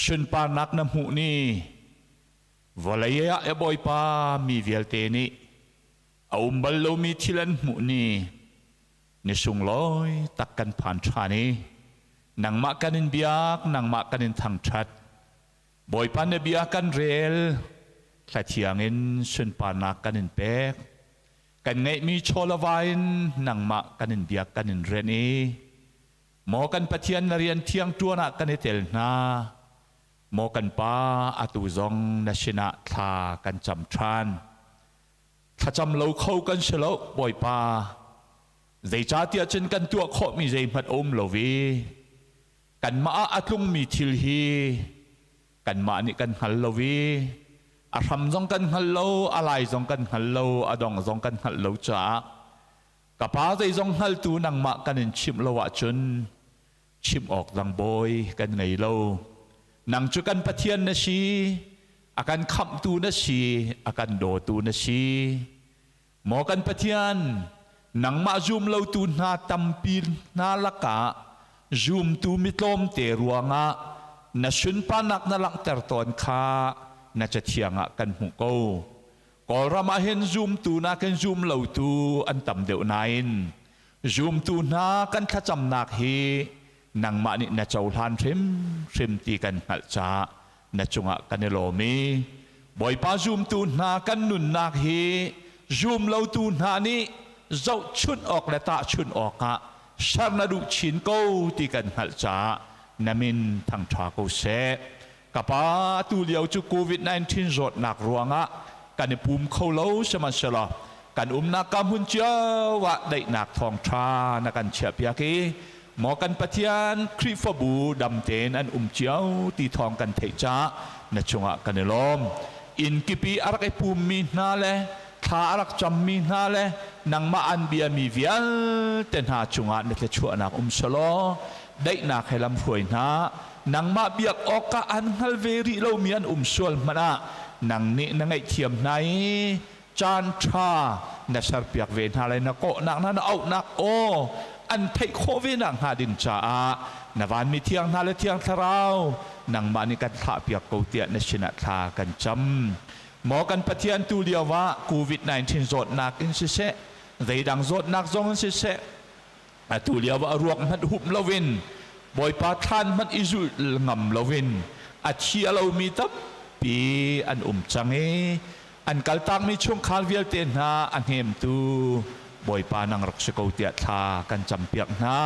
Speaker 5: sunparnak na hmuh ni, vawlei ah e Bawipa mi vialte nih a um bal lomi thil an hmuh ni, ni sunglawi tak kan phan ṭhan i nangmah kan in biak, nangmah kan in thangṭhat. Bawipa na bia kan rel, thlathiang in sunparnak kan in pek. Kan ngeihmi chawlava in nangmah kan in biak kan in rianh i maw kan Pathian na rian thiang ṭuan ah kan i tel hna. Maw kan Pa, atu zong na sinah thla kan cam ṭhan. Thlacam lo kho kan si lo, Bawipa. Zeicahtiah cun kan tuah khawhmi zeihmanh a um lo i kanmah ah a tlungmi thil hi kanmah nih kan hngal lo i a hram zong kan hngal lo, a lai zong kan hngal lo, a dong zong kan hngalh lo caah ka Pa zeizong hngaltu nangmah kan in chimh lo ahcun chimh awk dang bawi kan ngei lo. Nang cu kan Pathian na si, a kan khamhtu na si, a kan dawtu na si. Maw kan Pathian, nangmah zum lotu hna tampi hna lakah zumtu mi tlawmte ruangah na sunparnak na langhter tawn kha na cathiang ah kan hmuh ko. Kawlram ah hin zumtu nakin zum lotu an tam deuh nain zumtu hna kan thlacamnak hi nangmah nih na cohlan hrimhrim ti kan hngalh caah na cungah kan i lawm i Bawipa zumtu hna kan nunnak hi zum lotu hna nih zohchunh awk le tahchunh awkah ser na duh chin ko ti kan hngalh caah na min thangṭha ko seh. Ka pa, atu lio cu COVID-19 zawtnak ruangah Kan i pum kho lo, sihmanhsehlaw kan umnak ka hmun cio ah daihnak thawngṭha na kan chiahpiak i maw kan Pathian, Khrihfabu dam tein an um cio ti thawng kan theih caah na cungah kan i lawm. Inn kip i a rak i pummi hna le thla a rak cammi hna le nangmah an biami vialte hna cungah na thluachuahnak um selaw daihnak he lamhruai hna. Nangmah biak awkah an hngal ve rih lomi an um sual hmanh ah nang nih na ngaihthiam hna i caan ṭha na serpiak ve hna lai. Na kawhnak hna, na auhnak aw an theih khawh ve nakhnga ding caah na vanmi thiang hna le Thiang Thlarau nangmah nih kan thlahpiak ko tiah na sinah thla kan cam. Maw kan Pathian, tu lio ah COVID-19 zawtnak in siseh, zeidang zawtnak zong in siseh, atu lio ah ruak hmanh hup loin, Bawipa thlan hmanh i zulh ngam loin a thi a lomi tampi an um cang i an kaltakmi chungkhar vialte hna a hnemtu Bawipa nang rak si ko tiah thla kan campiak hna.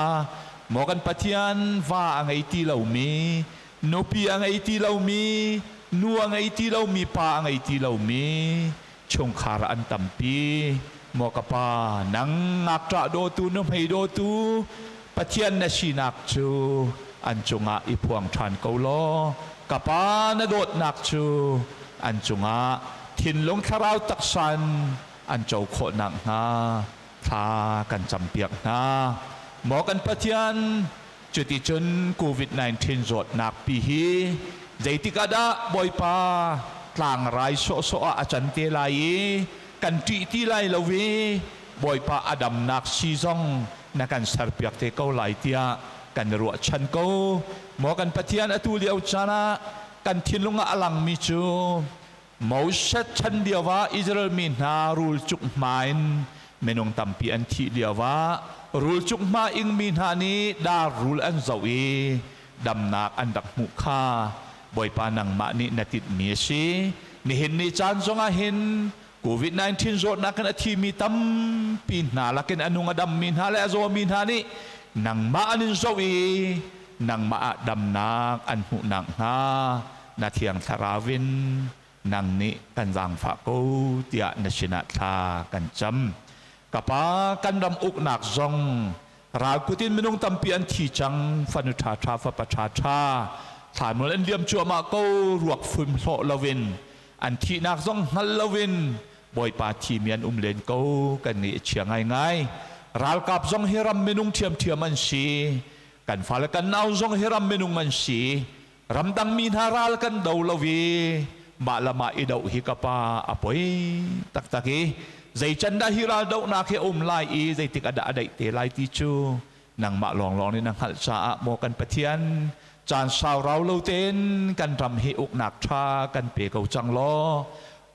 Speaker 5: Maw kan Pathian, va a ngei ti lomi, nupi a ngei ti lomi, nu a ngei ti lomi, pa a ngei ti lomi chungkhar an tampi. Maw ka Pa, nang ngakṭah dawtu, nuhmei dawtu Pathian na sinak cu an cungah i phuang ṭhan ko law ka Pa, na dawtnak cu an cungah thinlung, thlarau, taksa in an co khawh nakhnga thla kan campiak hna. Maw kan Pathian, cuticun COVID-19 zawtnak pi hi zeitik ah dah, Bawipa, tlangrai sawhsawh ah a can te lai i kan ṭih ti lai lo i Bawipa, a damnak sii zong na kan serpiak te ko lai tiah kan i ruahchan ko. Maw kan Pathian, atu lio caan ah kan thinlung ah a langmi cu Moses chan lio ah Israel mi hna rul cuk hma in minung tampi an thih lio ah rul cuk hma ingmi hna nih dar rul an zoh i damnak an rak hmuh kha, Bawipa, nangmah nih na tinhmi a si. Nihin ni caan zongah hin COVID-19 zawtnak in a thimi tampi hna lakin a nung a dammi hna le a zawmi hna nih nangmah an in zoh i nangmah ah damnak an hmuh nakhnga na Thiang Thlarau in nang nih kan zaangfah ko tiah na sinah thla kan cam. Ka Pa, kan ram uknak zong ral kut in minung tampi an thi cang, fanu ṭhaṭha, fapa ṭhaṭha thlanmual an liam cuahmah ko, ruak fim hlawh loin, an thihnak zong hngal loin, Bawipa, thimi an um len ko. Kan ngaih a chia ngaingai. Ralkap zong hi ram minung ṭhiamṭhiam an si, kan fale kan nau zong hi ram minung an si. Ramdang mi hna ral kan do lo i mah le mah i doh hi, ka Pa, a poi taktak i zei can dah hi ral dohnak hi a um lai i zeitik ah dah a daih te lai ti cu nangmah lawnglawng nih na hngalh caah, maw kan Pathian, caan sau rau lo tein kan ram hi uknak ṭha kan pe ko cang law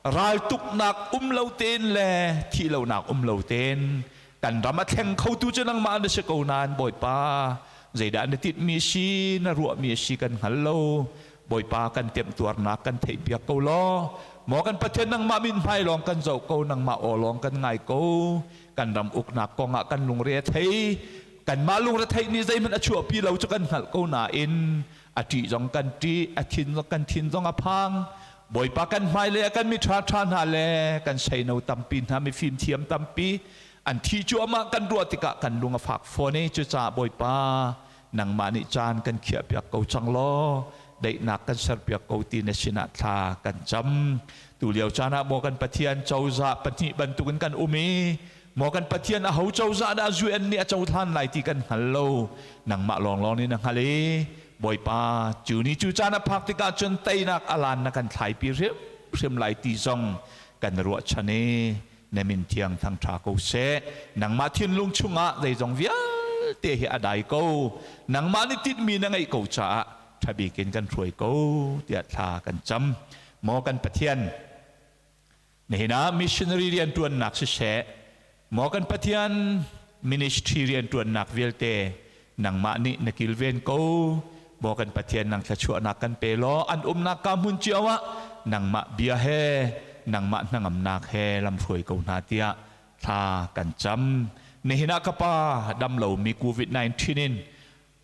Speaker 5: raltuknak um lo tein le thih lonak um lo tein kan ram a thleng khotu cu nangmah na si ko nain, Bawipa, zeidah na tinhmi si, na ruahmi si kan hngal lo. Bawipa, kan temtuarnak kan theihpiak ko law maw kan Pathian, nangmah mithmai lawng kan zoh ko, nangmah aw lawng kan ngai ko. Kan ram uknak kongah kan lungre a thei. Kanmah lungre theih nih zeihmanh a chuahpi lo cu kan hngalh ko nain a ṭih zong kan ṭih, a thin zong kan thin zong a phang. Bawipa, kan hmailei ah kan mi ṭhaṭha hna le kan seino tampi hna, mifim thiam tampi an thi cuahmah kan ruah tikah kan lung a fak fawn i cucaah, Bawipa, nangmah nih caan kan khiahpiak ko cang law daihnak kan serpiak ko ti na sinah thla kan cam. Tu lio caan ah, maw kan Pathian, cozah pahnih bantukin kan um i maw kan Pathian, aho cozah dah UN nih a cohlan lai ti kan hngal lo, nangmah lawnglawng nih na hngal i Bawipa, cu ni cu caan a phak tikah cun teinak alan na kan thlaipi hrimhrim lai ti zong kan ruahchan i na min thiang thangṭha ko seh. Nangmah thinlung chungah zeizong vialte hi a dai ko, nangmah nih tinhmi na ngeih ko caah ṭhabik in kan hruai ko tiah thla kan cam. Maw kan Pathian, nihin ah missionary rianṭuannak siseh, maw kan Pathian, ministry rianṭuannak vialte nangmah nih na kilven ko. Maw kan Pathian, nang thluachuahnak kan pe law an umnak ka hmun cio ah nangmah bia he, nangmah hnangamnak he lamhruai ko hna tiah thla kan cam. Nihin ah, ka Pa, dam lomi COVID-19 in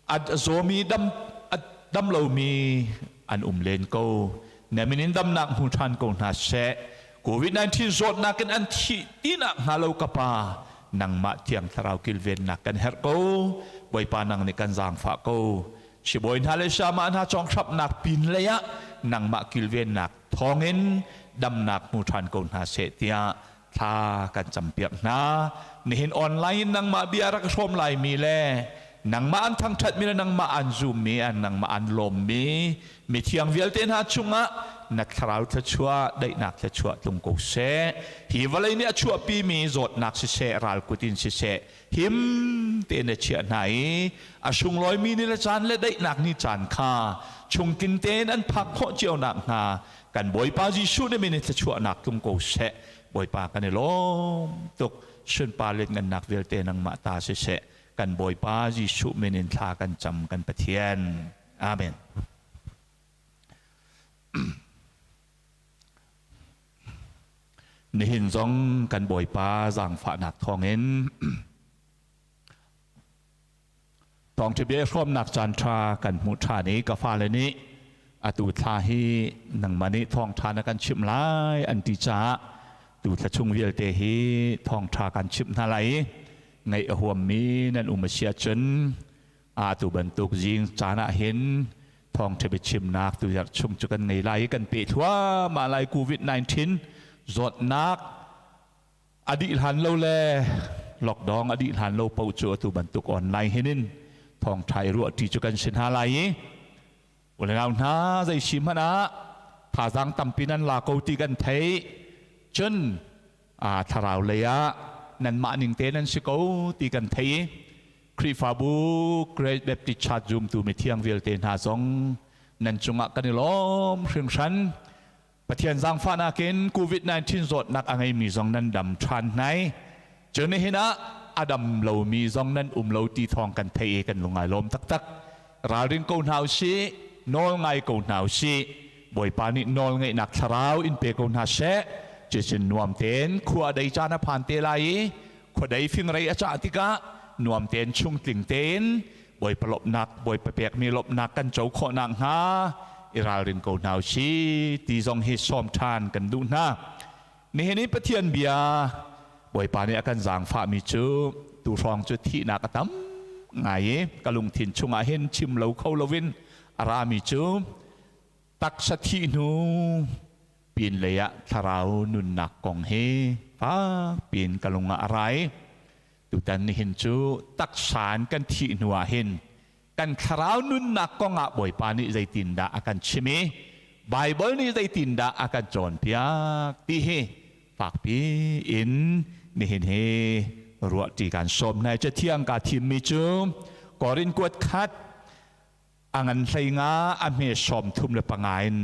Speaker 5: a zawmi, dam a dam lomi an um len ko. Na min in damnak hmu ṭhan ko hna seh. COVID-19 zawtnak in an thih tinak hnga lo ka pa nangmah thiang thlarau kilvennak kan herh ko. Bawipa nang nih kan zaangfah ko. Sibawi hna le sama hna cawnghrapnak pin lei ah nangmah kilvennak thawngin damnak hmu ṭhan ko hna seh tiah thla kan campiak hna. Nihin online in nangmah bia rak hrawm laimi le nangmah an thangṭhatmi le nangmah an zummi an nangmah an lawmmi mithiang vialte hna chungah na thlarau thluachuah daihnak thluachuah tlung ko seh. Hi vawlei nih a chuahpimi zawtnak siseh, ralkut in siseh, him tein na chiah hna i a sunglawimi ni le caan le daihnak ni caan kha chungtling tein an phak khawh cio nakhnga kan Bawipa Jesuh nih min in thluachuahnak tlung ko seh. Bawipa kan i lawm tuk. Sunpar le ngannak vialte nangmah ta siseh. Kan Bawipa Jesuh min in thla kan cam kan Pathian. Amen. Nihin zong kan Bawipa zaangfahnak thawngin thawngṭha bia hrawmnak caan ṭha kan hmuh ṭhan i ka fale nih atu thla hi nangmah nih thawngṭha na kan chimh lai an ti caah tu thla chung vialte hi thawngṭha kan chimh hna lai i ngaih a huammi nan um a si ahcun atu bantuk zing caan ah hin thawngṭha biachimnak tuzarh chung cu kan ngei lai i kan peh thluahmah lai. COVID-19 zawtnak a dih hlan lo le lockdown a dih hlan lo paoh cu atu bantuk online hinin thawngṭha i ruahṭi cu kan si hna lai i unau hna, zei si hmanh ah thazaang tampi nan la ko ti kan theih. Cun thlarau lei ah nanmah ning te nan si ko ti kan thei i Khrihfabu Great Baptist Church zumtu mithiang vialte hna zong nan cungah kan i lawm hringhran. Pathian zaangfahnak in COVID-19 zawtnak a ngeimi zong nan dam ṭhan hnai. Cun nihin ah a dam lomi zong nan um lo ti thawng kan theih i kan lungai lawm taktak. Ralring ko hna usih, nawl ngai ko hna usih. Bawipa nih nawl ngeihnak thlarau in pe ko hna seh. Cucun nuam tein khua dei caan a phan te lai i khuadei fingrei a cah tikah nuam tein chungtling tein Bawipa lawmhnak, Bawipa pekmi lawmhnak kan co khawh nakhnga i ralring ko hna usih ti zong hi sawm ṭhan kan duh hna. Nihin i Pathian bia Bawipa nih a kan zaangfahmi cu tu hrawng cu thihnak a tam ngai i ka lungthin chungah hin chim lo kho loin a rami cu taksa thih hnu pinlei ah thlarau nunnak kong hi fak piin ka lung ah a ra i tutan nihin cu taksa in kan thih hnu ah hin kan thlarau nunnak kong ah Bawipa nih zeitindah a kan chim i Baibal nih zeitindah a kan cawnpiak ti hi fakpi in nihin hi ruahṭi kan sawm hna. Cathiang kaa thimmi cu Korin kuat khat a ngan 15 a hme 35 in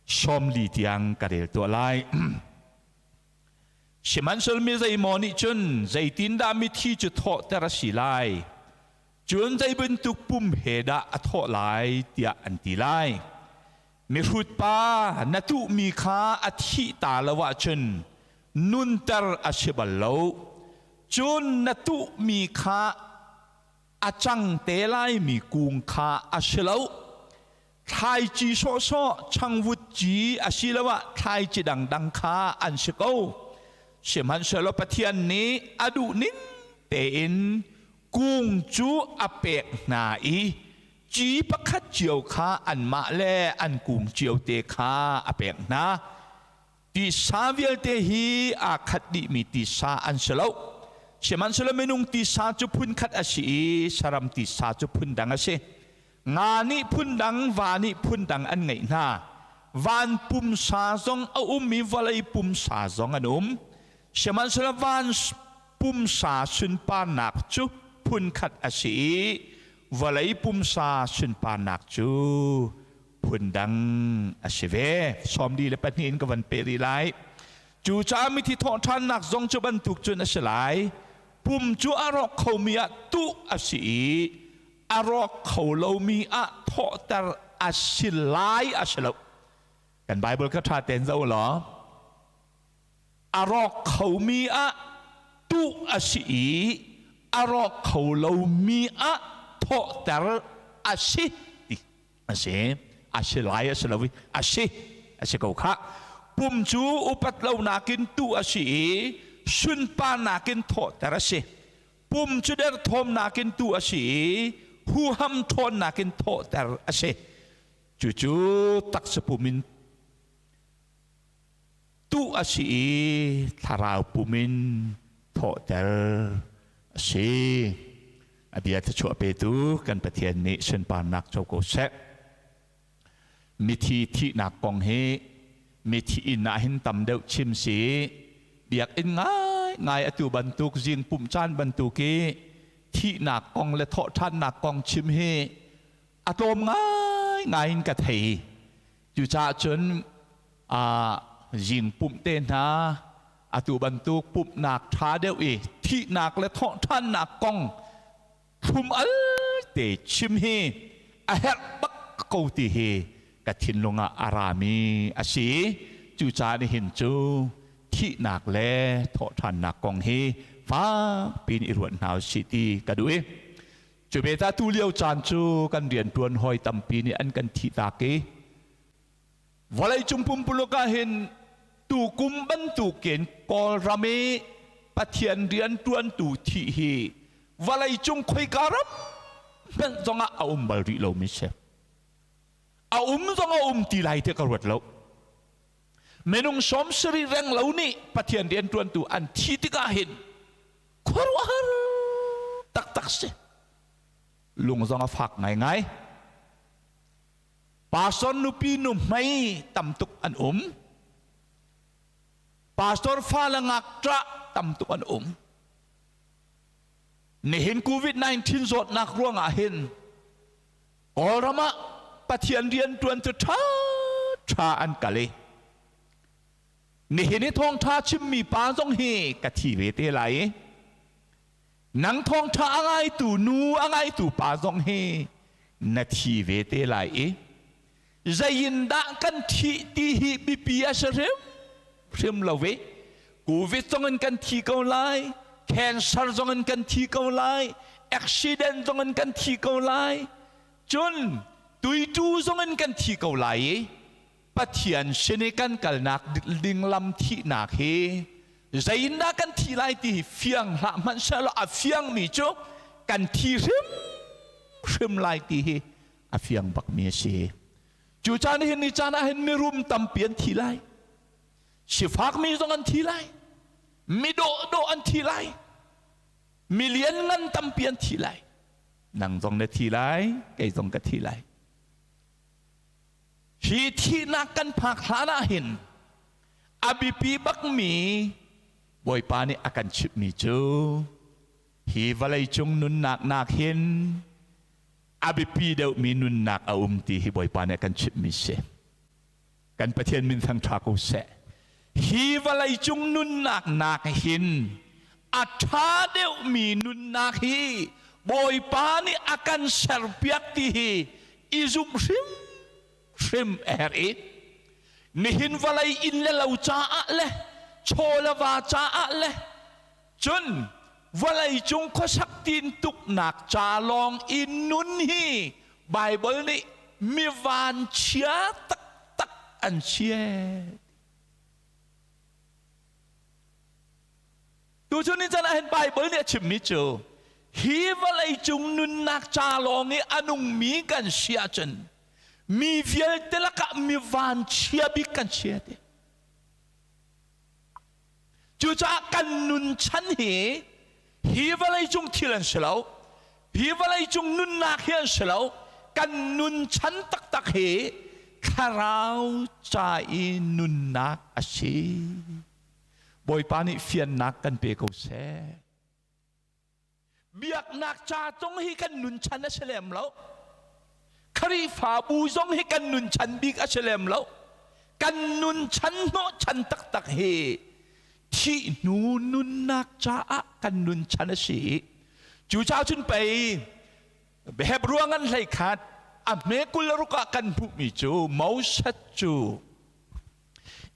Speaker 5: 40 tiang ka rel tuah lai. Sihmanhsehlaw mi zeimaw nih cun, zeitindah mithi cu thawhter a si lai? Cun zei bantuk pum he dah a thawh lai? tiah an ti lai. Mihrut pa, na tuhmi kha a thih ta lo ahcun nunter a si bal lo. Cun na tuhmi kha a cang te laimi kung kha a si lo. Thlaici sawhsawh, changvut ci asiloah thlaici dangdang kha an si ko. Sihmanhsehlaw Pathian nih a duh ning tein kung cu a pek hna i ci pakhat cio kha anmah le an kung cio te kha a pek hna. Tisa vialte hi aa khat dihmi tisa an si lo. Sihmanhsehlaw minung tisa cu phun khat a si i saram tisa cu phun dang a si. Nga nih phundang, va nih phundang an ngeih hna. Van pumsa zong a um i vawlei pumsa zong an um. Sihmanhsehlaw van pumsa sunparnak cu phunkhat a si i vawlei pumsa sunparnak cu phundang a si ve. 42 in ka van peh rih lai. Cucaah mithi thawhṭhannak zong cu bantuk cun a si lai. Pum cu a rawk khomi ah tuh a si i a rawk kho lomi ah thawhter a si lai a si lo. Kan Bible kha ṭha tein zoh law a rawk khomi ah tuh a si i a rawk kho lomi ah thawhter a si ti a si. A si lai a si lo i a si, a si ko khah. Pum cu upat lonak in tuh a si i sunparnak in thawhter a si. Pum cu derthawmnak in tuh a si i huham ṭhawnnak in thawhter a si. Cucu taksa pum in tuh a si i thlarau pum in thawhter a si. A bia thluachuah petu kan Pathian nih sunparnak co ko seh. Mithi thihnak kong hi mithi inn ah hin tam deuh chim si. Biakinn ngaingai atu bantuk zing pumh caan bantuk i thihnak kong le thawhṭhannak kong chim hi a tlawm ngaingai in ka thei. Cucaah cun zing pumh te hna atu bantuk pumhnak ṭha deuh i thihnak le thawhṭhannak kong thlum al te chim hi a herh bak ko ti hi ka thinlung ah a rami a si. Cucaah nihin cu thihnak le thawhṭhannak kong hi fakpi in i ruat hna usih ti ka duh i cu ve ta tu lio caan cu kan rianṭuan hawi tampi nih an kan thihtak i vawleicung pumpuluk ah hin tukum bantukin Kawlram i Pathian rianṭuantu thih hi vawleicung khoika ram hmanh zongah a um bal rih lomi si. A um zong a um ti lai ti ka ruat lo. Minung 70 reng lo nih Pathian rianṭuantu an thi tikah hin khuaruahhar taktak si. Lung zong a fak ngaingai. Pastor nupi nuhmei tam tuk an um. Pastor fale ngakṭah tam tuk an um. Nihin COVID-19 zawtnak ruangah hin Kawlram ah Pathian rianṭuan cu ṭha ṭha an kal i nihin i thawngṭha chimmi pa zong hi ka thi ve te lai i nang thawngṭha a ngaitu nu a ngaitu pa zong hi na thi ve te lai i zeiindah kan thih ti hi biapi a si hrim hrim lo ve. Covid zong in kan thi ko lai, cancer zong in kan thi ko lai, accident zong in kan thi ko lai, cun tuitu zong in kan thi ko lai i Pathian sin i kan kalnak ding lam thihnak hi zeiindah kan thi lai ti hi fiang hlah hmanh sehlaw a fiangmi cu kan thi hrim hrim lai ti hi a fiang bakmi a si. Cu caan hin ni caan ah hin mirum tampi an thi lai, sifakmi zong an thi lai, mi dawhdawh an thi lai, mi lianngan tampi an thi lai. Nang zong na thi lai, kei zong ka thi lai. Hi thihnak kan phak hlan ah hin a biapi bakmi Bawipa nih a kan chimhmi cu hi vawleicung nunnak nak hin a biapi deuhmi nunnak a um ti hi Bawipa nih a kan chimhmi si. Kan Pathian min thangṭha ko seh. Hi vawleicung nunnak nak hin a ṭha deuhmi nunnak hi Bawipa nih a kan serpiak ti hi i zumh hrimhrim a herh i nihin vawlei inn le lo caah le chaw le va caah le cun vawleicung khuasak tintuknak ca lawng i nun hi Baibal nih mi vanchia taktak an si. Tuchun ni chan ah hin Baibal nih a chimmi cu hi vawleicung nunnak ca lawng i a nungmi kan si ahcun mi vialte lakah mi vanchia bik kan si a ti. Cucaah kan nun chan hi hi vawleicung thil an si lo. Hi vawleicung nunnak hi an si lo. Kan nun chan taktak hi thlarau ca i nunnak a si. Bawipa nih fiannak kan pe ko seh. Biaknak ca zong hi kan nun chan a si lem lo. Khrihfabu zong hi kan nun chan bik a si lem lo. Kan nun chan hnawh chan taktak hi thih hnu nunnak caah kan nun chan a si. Cucaah cun pei Hebrew ngan hlei khat a hme 26 ah kan hmuhmi cu Moses cu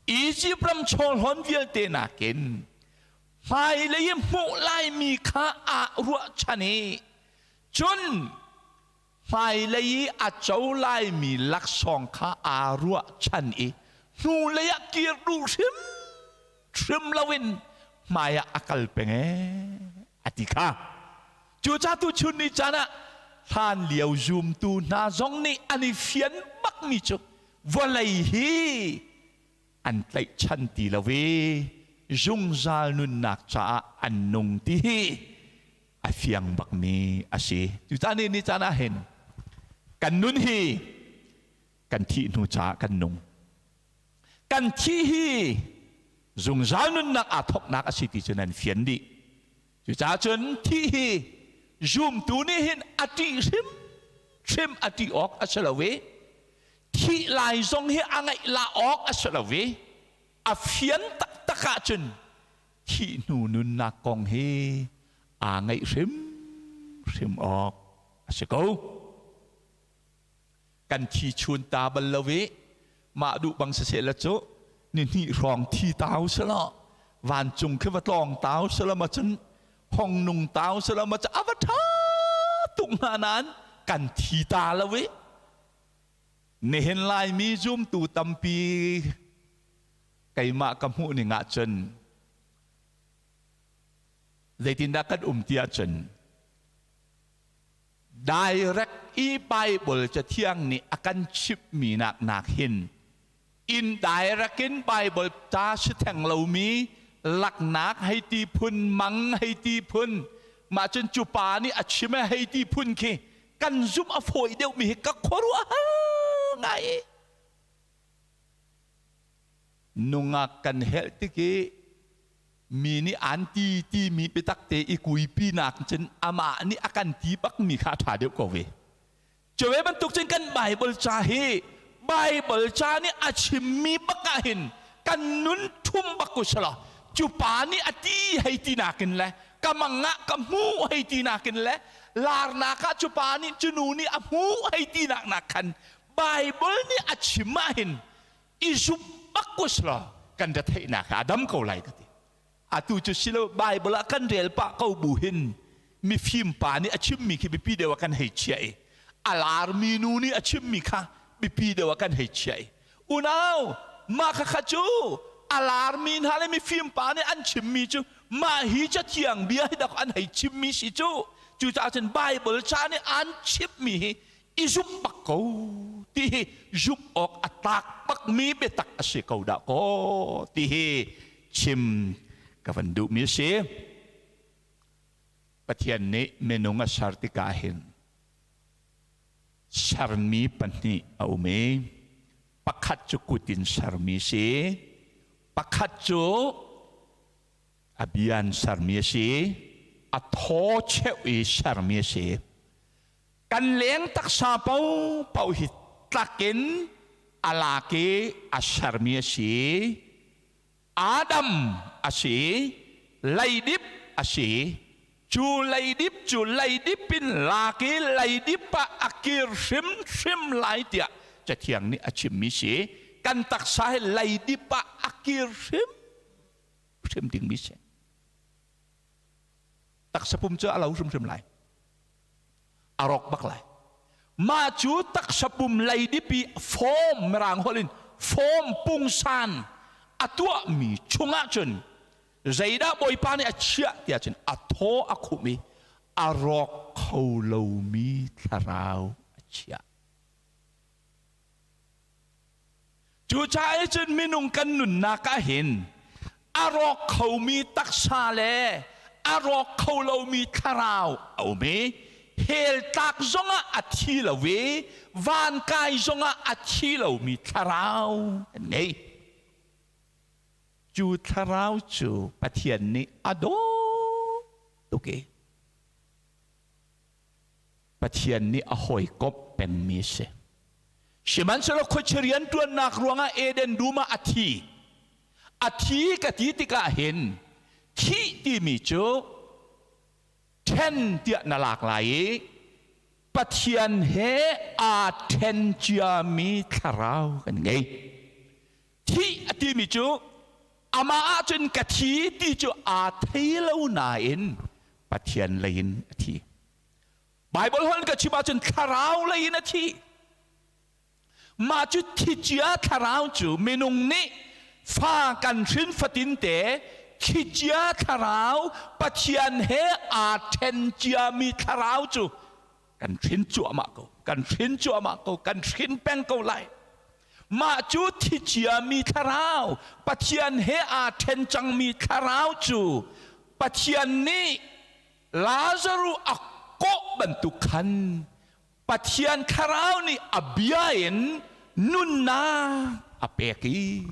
Speaker 5: Egypt ram chawhlawn vialte nakin hmailei i hmuh laimi kha aa ruahchan i cun hmailei i a co laimi laksawng kha aa ruahchan i Hnu lei ah kir duh hrim hrim loin hmai ah a kal peng ee a ti kha. Cucaah tuchun ni caan ah hlan lio zumtu hna zong nih an i fian bakmi cu vawlei hi an tlaihchan ti lo i zungzal nunnak caah an nung ti hi a fiang bakmi a si. Cucaah ni ni caan ah hin kan nun hi kan thih hnu caah kan nung. Kan thih hi zungzal nunnak aa thawknak a si ti cu nan fian dih. Cucaah cun thih hi zumtu nih hin a ṭih hrimhrim a ṭih awk a si lo i thih lai zong hi a ngaih la awk a si lo i a fian taktak ahcun thih hnu nunnak kong hi aa ngaih hrimhrim awk a si ko. Kan thi chun ta bal lo i mah duh bang siseh la cu ni hnih hrawng thi tau selaw vancung khi va tlawng tau selaw ma cun hong nung tau selaw ma cu a va ṭha tuk hna nain kan thi ta lo i nihin Laimi zumtu tampi keimah ka hmuh ning ahcun zeitindah kan um ti ahcun Direct i Bible cathiang nih a kan chimhmi nak nak hin indirect in Bible ta si theng lomi laknak hei ti phun mang hei ti phun mah cun cu pa nih a chim hei ti phun khi kan zumh a fawi deuhmi hi ka khuaruah har ngai. Nungak kan helh tik i mi nih an ti timi biatak te i kuipi nak cun amah nih a kan ti bakmi kha a ṭha deuh ko ve. Cuve bantuk cun kan Bible ca hi Bible ca nih a chimmi bak ah hin kan nun ṭhum bak ku selaw cu pa nih a ti hei ti nakin le ka mang ah ka hmu hei ti nakin le larnak ah cu pa nih cu nu nih a hmu hei ti nak nak khan Bible nih a chim ah hin i zumh bak ko selaw kan retheihnak a dam ko lai ka ti. Atu cu silo Bible ah kan rel pah ko bu hin mifim pa nih a chimmi khi biapi deuh ah kan hei chiah i a larmi nu nih a chimmi kha biapi deuh ah kan hei chiah i unau mah khakha cu a larmi hna le mifim pa nih an chimmi cu mah hi cathiang bia hi dak an hei chimmi si cu. Cucaah cun Bible ca nih an chimmi hi i zumh bak ko ti hi zumh awk a tlak bakmi biatak a si ko dah kaw ti hi chim ka van duhmi a si. Pathian nih minung a ser tikah hin sermi pahnih a um i pakhat cu kut in sermi si, pakhat cu a bia in sermi a si, a thaw cheuh i sermi a si. Kan leng taksa paohpaoh hi tlak in a lak i a sermi a si. Adam a si, leidip a si. Cu leidip cu leidip in lak i leidip ah a kir hrimhrim lai tiah Cathiang nih a chimmi si. Kan taksa hi leidip ah a kir hrimhrim dingmi si. Taksa pum cu a lo hrimhrim lai, a rawk bak lai. Mah cu taksa pum leidip i form, mirang holh in form, pungsan a tuahmi chungah cun zeidah Bawipa nih a chiah tiah cun a thaw a khumh i a rawk kho lomi thlarau a chiah. Cucaah cun minung kan nunnak ah hin a rawk khomi taksa le a rawk kho lomi thlarau a um i hell tlak zongah a thi lo i van kai zongah a thi lomi thlarau an ngei. Cu thlarau cu Pathian nih a dawt tuk i Pathian nih a hawikomh pengmi a si. Sihmanhsehlaw khuachia rianṭuannak ruangah Eden dum ah a thi. A thi ka ti tikah hin thih timi cu ṭhen tiah na lak lai i Pathian he aa ṭhen ciami thlarau kan ngei. Thih a timi cu amah ahcun ka thi ti cu aa thei lo nain Pathian lei in a thi. Bible holh in ka chim ahcun thlarau lei in a thi. Mah cu thicia thlarau cu minung nih fa kan hrin fatinte thicia thlarau Pathian he aa ṭhen ciami thlarau cu kan hrin cuahmah ko, kan hrin cuahmah ko, kan hrin peng ko lai. Mah cu thiciami thlarau Pathian he aa ṭhen cangmi thlarau cu Pathian nih Lazaruh a kawh bantuk khan Pathian thlarau nih a bia in nunnak a pek i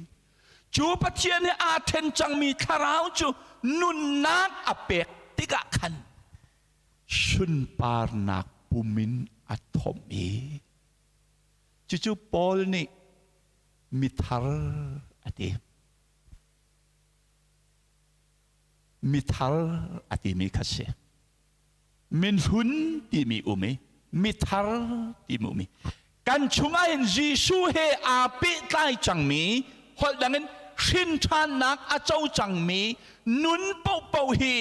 Speaker 5: cu Pathian he aa ṭhen cangmi thlarau cu nunnak a pek tikah khan sunparnak pum in a thomh i cucu Paul nih mithar a ti. Mithar a timi kha si. Minhlun timi um i mithar timi um i kan chungah hin Jesuh he aa pehtlai cangmi holh dang in hrin ṭhannak a co cangmi nun paohpaoh hi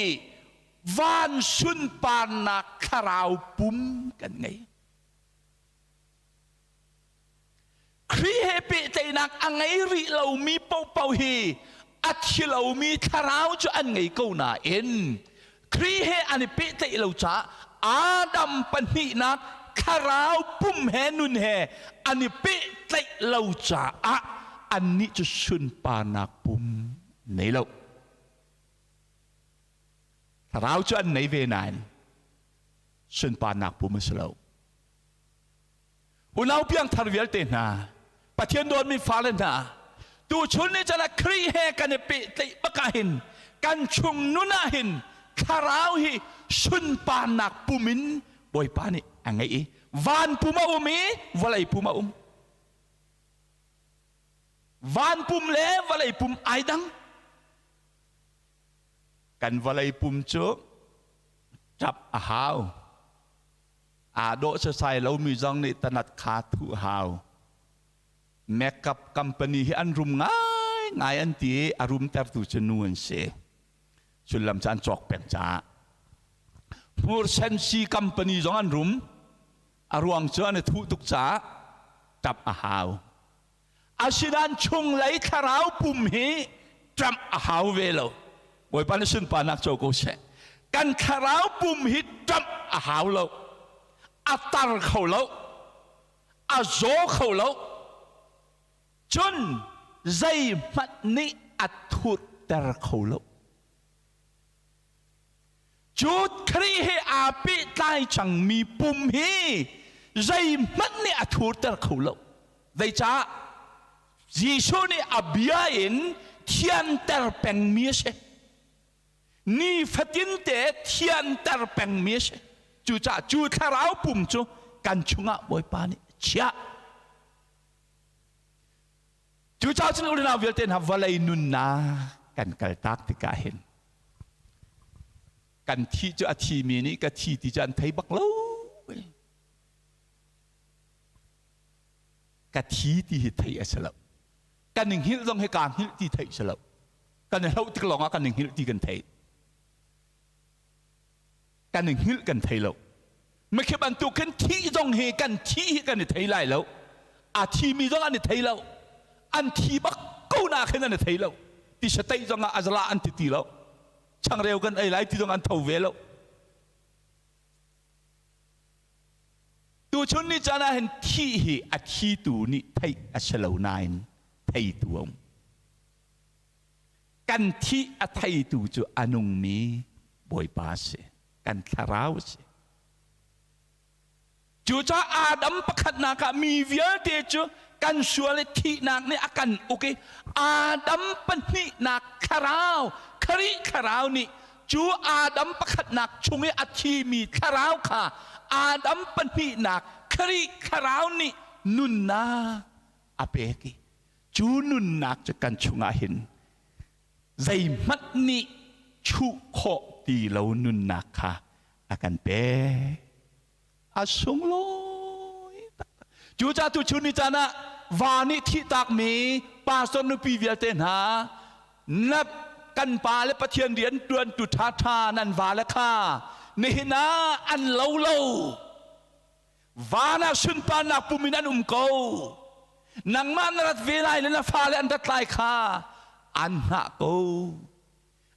Speaker 5: van sunparnak thlarau pum kan ngei. Khrih he pehtlaihnak a ngei rih lomi paohpaoh hi a thi lomi thlarau cu an ngei ko nain Khrih he an i pehtlaih lo caah Adam pahnihnak thlarau pum he nun he an i pehtlaih lo caah annih cu sunparnak pum nei lo. Thlarau cu an nei ve nain sunparnak pum a si lo. Unau piangthar vialte hna, Pathian dawtmi fale hna, tuchun ni chan ah Khrih he kan i pehtlaih bak ah hin kan chung nun ah hin thlarau hi sunparnak pum in Bawipa nih a ngeih i van pum a um i vawlei pum a um. Van pum le vawlei pum ai dang. Kan vawlei pum cu ṭap a hau. Aa dawh sasai lomi zong nih tanat kha thuh hau. Makeup company hi an rum ngaingai an ti i a rumtertu cu nu an si. Sullam cu an cawk peng caah. Hmursen si company zong an rum. A ruang cu an i thuh tuk caah ṭap a hau. Asinain chunglei thlarau pum hi ṭamh a hau ve lo. Bawipa nih sunparnak co ko seh. Kan thlarau pum hi ṭamh a hau lo. A tar kho lo. A zaw kho lo. Cun zeihmanh nih a thurter kho lo. Cu Khrih he aa pehtlai cangmi pum hi zeihmanh nih a thurter kho lo. Zeicah? Jesuh nih a bia in thianter pengmi a si. Nifatinte thianter pengmi a si. Cucaah cu thlarau pum cu kan chungah Bawipa nih a chiah. Cucaah cun unau vialte hna vawlei nunnak kan kaltak tikah hin kan thih cu a thimi nih ka thi ti cu an thei bak lo. Ka thi ti hi theih a si lo. Kan i hngilh zong hi kaa hngilh ti theih si lo. Kan i hloh tik lawngah kan i hngilh ti kan thei. Kan i hngilh kan thei lo. Mikhi bantuk khin thih zong hi kan thih hi kan i thei lai lo. A thimi zong an i thei lo. An thi bak ko na khin an i thei lo. Ti sateih zong ah azala an ti ti lo. Changreu kan ei lai ti zong an tho ve lo. Tuchun ni caan ah hin thih hi a thitu nih theih a si lo nain theitu a um. Kan thih a theitu cu a nungmi Bawipa a si. Kan thlarau a si. Cucaah Adam pakhatnak ah mi vialte cu kan sual i thihnak nih a kan uk i Adam pahnihnak thlarau, Khrih thlarau nih cu Adam pakhatnak chung i a thimi thlarau kha Adam pahnihnak Khrih thlarau nih nunnak a pek i cu nunnak cu kan chungah hin zeihmanh nih chuh khawh ti lo nunnak kha a kan pek. A sunglawi taktak. Cucaah tuchun ni caan ah va nih thihtakmi pastor nupi vialte hna na kan pa le Pathian rian ṭuantu ṭhaṭha nan va le kha nihin ah an lo lo. Van ah sunparnak pum in an um ko. Nangmah na rat ve lai le na fale an rat lai kha an hngah ko.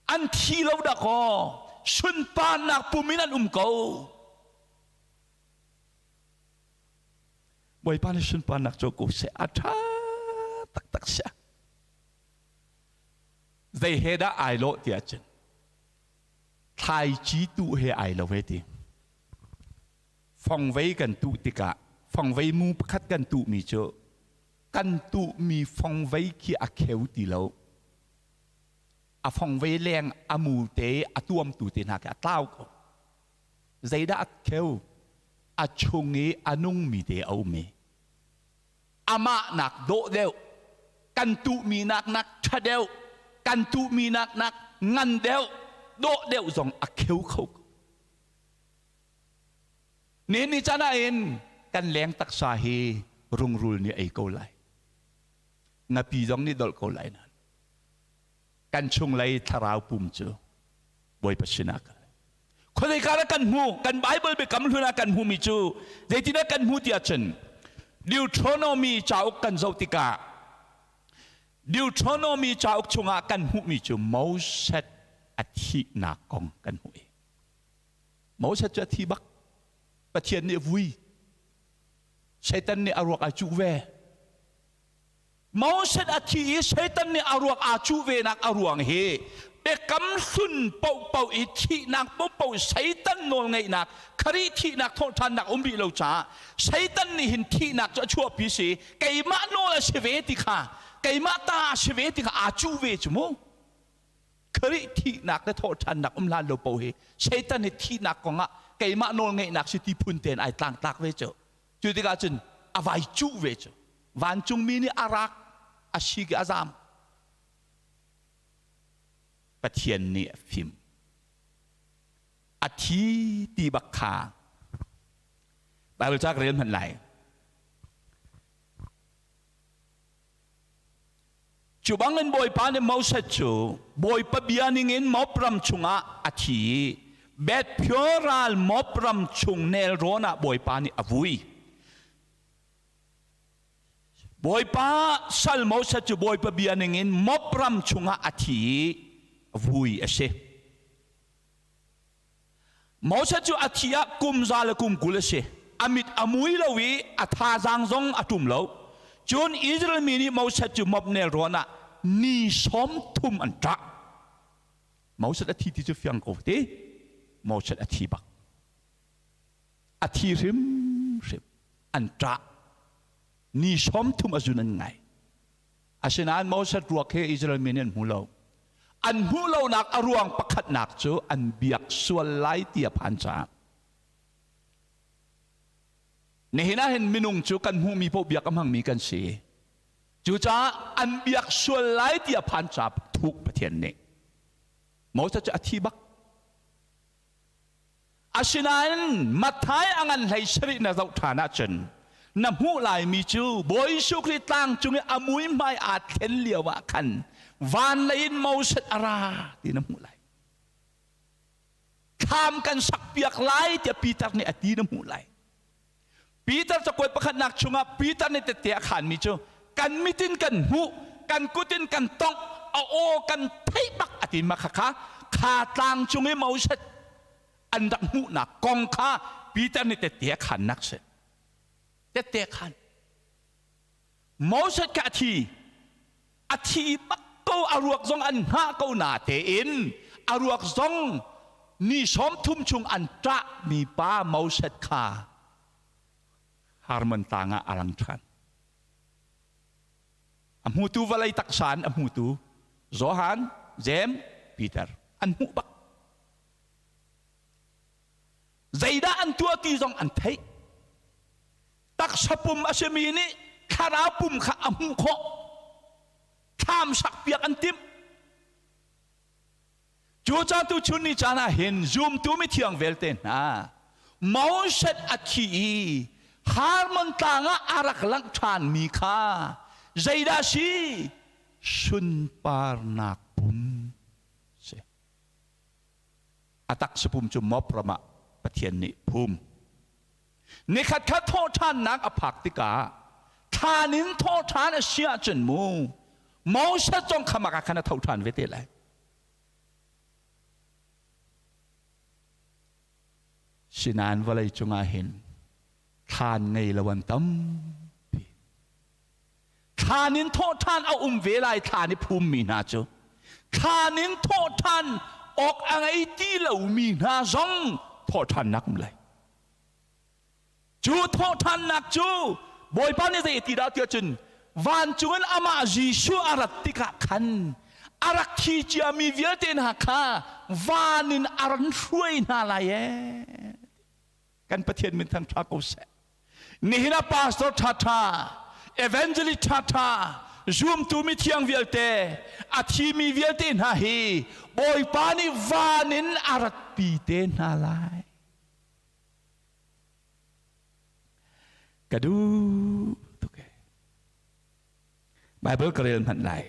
Speaker 5: An thi lo dah kaw sunparnak pum in an um ko. Bawipa nih sunparnak cu ko seh a ṭha taktak sia. Zei he dah ai lawh tiah cun thlaici tuh he ai lo he ti. Fongvei kan tuh tikah fongvei mu pakhat kan tuhmi cu kan tuhmi fongvei khi a kheu ti lo. A fongvei leng a mu te a tuamtu te hna khi a tlau ko. Zeidah a kheu? A chung i a nungmi te a um i amah nak dawh deuh, kan tuhmi nak nak ṭha deuh, kan tuhmi nak nak ngan deuh, dawh deuh zong a kheu kho ko. Nihin ni caan ah hin kan leng taksa hi rungrul nih ei ko lai. Ngapi zong nih dolh ko lai nain kan chunglei thlarau pum cu Bawipa sinah kal. Khuazei dah kan hmu? Kan Bible biakam hlun ah kan hmumi cu zeitindah kan hmu ti ahcun Deuteronomy cauk kan zoh tikah Deuteronomy cauk chungah kan hmuhmi cu Moses a thihnak kong kan hmuh i Moses cu a thi bak. Pathian nih a vui. Satan nih a ruak ai cuh ve. Moses a thi i Satan nih a ruak aa cuh venak a ruang hi biakam hlun paohpaoh i thihnak paohpaoh Satan nawlngeihnak Khrih thihnak thawhṭhannak um rih lo caah Satan nih hin thihnak cu a chuahpi si keimah nawl a si ve ti kha keimah ta a si ve ti kha aa cuh ve cu mu. Khrih thihnak le thawhṭhannak um hlan lo paoh hi Satan hi thihnak kongah keimah nawlngeihnak si ti phun tein ai tlangtlak ve cu. Cu tikah cun a vai cuh ve cu. Vancungmi nih a rak a sik i a zam. Pathian nih a fim. A thi ti bak kha Bible ca ka rel hmanh lai. Cu bangin Bawipa nih Moses cu Bawipa bia ningin Moab ram chungah a thi i Beth Peor ral Moab ram chung nelrawn ah Bawipa nih a vui. Bawipa sal Moses cu Bawipa bia ningin Moab ram chungah a thi i vui a si. Moses cu a thi ah kum za le kum 20 a si. A mit a mui lo i a thazaang zong a ṭum lo. Cun Israel mi nih Moses cu Moab nelrawn ah ni 30 an ṭah. Moses a thi ti cu fiang ko ti. Moses a thi bak. A thi hrimhrim. An ṭah. Ni 30 a zun an ngai. Asinain Moses ruak hi Israel mi nih an hmu lo. An hmuh lonak a ruang pakhatnak cu an biak sual lai ti a phan caah. Nihin ah hin minung cu kan hmuhmi paoh biak a hmangmi kan si. Cucaah an biak sual lai ti a phan caah thuk Pathian nih. Moses cu a thi bak. Asinain Matthai a ngan hlei sarih na zoh ṭhan ahcun na hmuh laimi cu Bawi Jesuh Khrih tlang cung i a muihmai aa thlen lio ah khan van lei in Moses a ra ti na hmuh lai. Thlam kan sakpiak lai tiah Peter nih a ti na hmuh lai. Peter cakuat pakhatnak chungah Peter nih tette a khanmi cu kan mit in kan hmuh, kan kut in kan tongh, a aw kan theih bak a ti ma kha kha kha tlang cung i Moses an rak hmuhnak kong kha Peter nih tette a khannak si. Tette a khan. Moses kha a thi. A thi bak ko a ruak zong an hngah ko na tein a ruak zong ni 30 chung an ṭah mi pa Moses kha Harmon tlang ah a lang ṭhan. A hmutu vawlei taksa in a hmutu Johan, Jeim, Peter an hmuh bak. Zeidah an tuah ti zong an theih. Taksa pum a simi nih thlarau pum kha a hmuh khawh. Thlam sakpiak an timh. Cucaah tuchun ni caan ah hin zumtu mithiang vialte hna Moses a thi i Harmon tlang ah a rak langh ṭhanmi kha zeidah si? Sunparnak pum si. A taksa pum cu Moab ram ah Pathian nih phum. Nikhat khat thawhṭhannak a phak tikah Thlan in thawh ṭhan a si ahcun mu Moses zong kha maka khan a tho ṭhan ve te lai. Sinain vawlei cungah hin thlan ngei lo an tampi. Thlan in thawh ṭhan a um ve lai thlan i phummi hna cu thlan in thawh ṭhan awk a ngei ti lomi hna zong thawh ṭhannak um lai. Cu thawhṭhannak cu Bawipa nih zei a ti dah tiah cun vancung in amah Jesuh a rat tikah khan a rak thi ciami vialte hna kha van in a ran hruai hna lai ee. Kan Pathian min thang ṭha ko seh. Nihin ah pastor ṭhaṭha, evangelist ṭhaṭha, zumtu mithiang vialte, a thimi vialte hna hi Bawipa nih van in a ratpi te hna lai. Ka duh tuk e. Bible ka rel hmanh lai.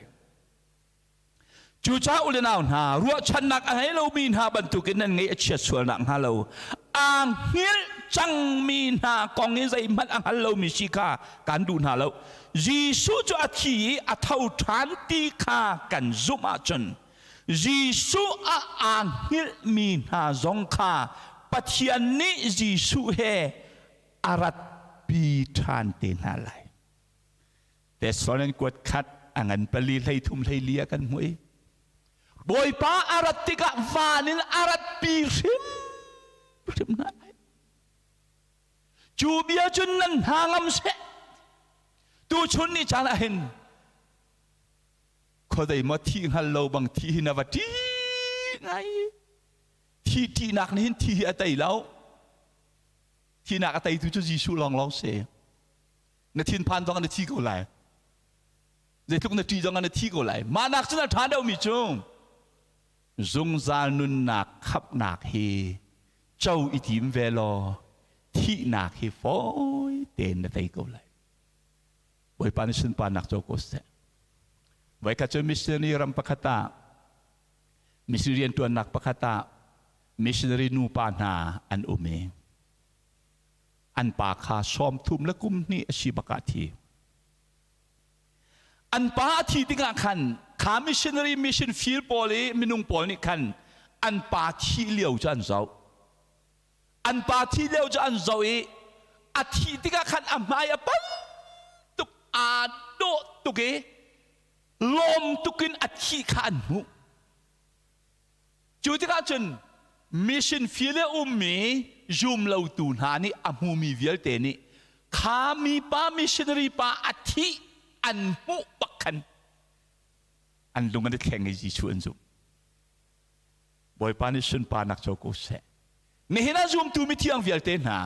Speaker 5: Cucaah u le nau hna, ruahchannak a ngei lomi hna bantukin nan ngeih a chiat sual nakhnga lo, aa hngilh cangmi hna kong i zeihmanh a hngal lomi si kha kan duh hna lo. Jesuh cu a thi i a tho ṭhan ti kha kan zumh ahcun Jesuh ah aa hngilhmi hna zong kha Pathian nih Jesuh he a ratpi ṭhan te hna lai. Thessalonian kuat khat a ngan pali 13 14 ah kan hmuh i Bawipa a rat tikah van in a ratpi hrimhrim hna lai. Cu bia cun nan hna ngam seh. Tuchun ni caan ah hin khuadei maw thi hngal lo bang thi hi na va ṭih ngai thi ṭihnak nih hin thi hi a tei lo thinak a teitu cu Jesuh lawnglawng si na thinphan zong na thi ko lai zeitluk na ṭih zong na thi ko lai mah nak cun a ṭha deuhmi cu zungzal nunnak khamhnak hi co i tim ve law thihnak hi fawi tein na tei ko lai Bawipa nih sunparnak co ko seh. Voikhat cu missionary ram pakhat ah missionary rianṭuannak pakhat ah missionary nupa hna an um i an pa kha 30 le kum hnih a si bak ah thi. An pa a thi tikah khan kha missionary mission field pawl i minung pawl nih khan an pa thih lio cu an zoh. An pa thi lio cu an zoh i a thih tikah khan a hmai a pal tuk aa dawh tuk i lawm tuk in a thih kha an hmuh. Cu tikah cun mission field i ummi zum lotu hna nih a hmumi vialte nih kha mipa missionary pa a thih an hmuh bak khan an lung an i thleng i Jesuh an zumh. Bawipa nih sunparnak co ko seh. Nihin ah zumtu mithiang vialte hna,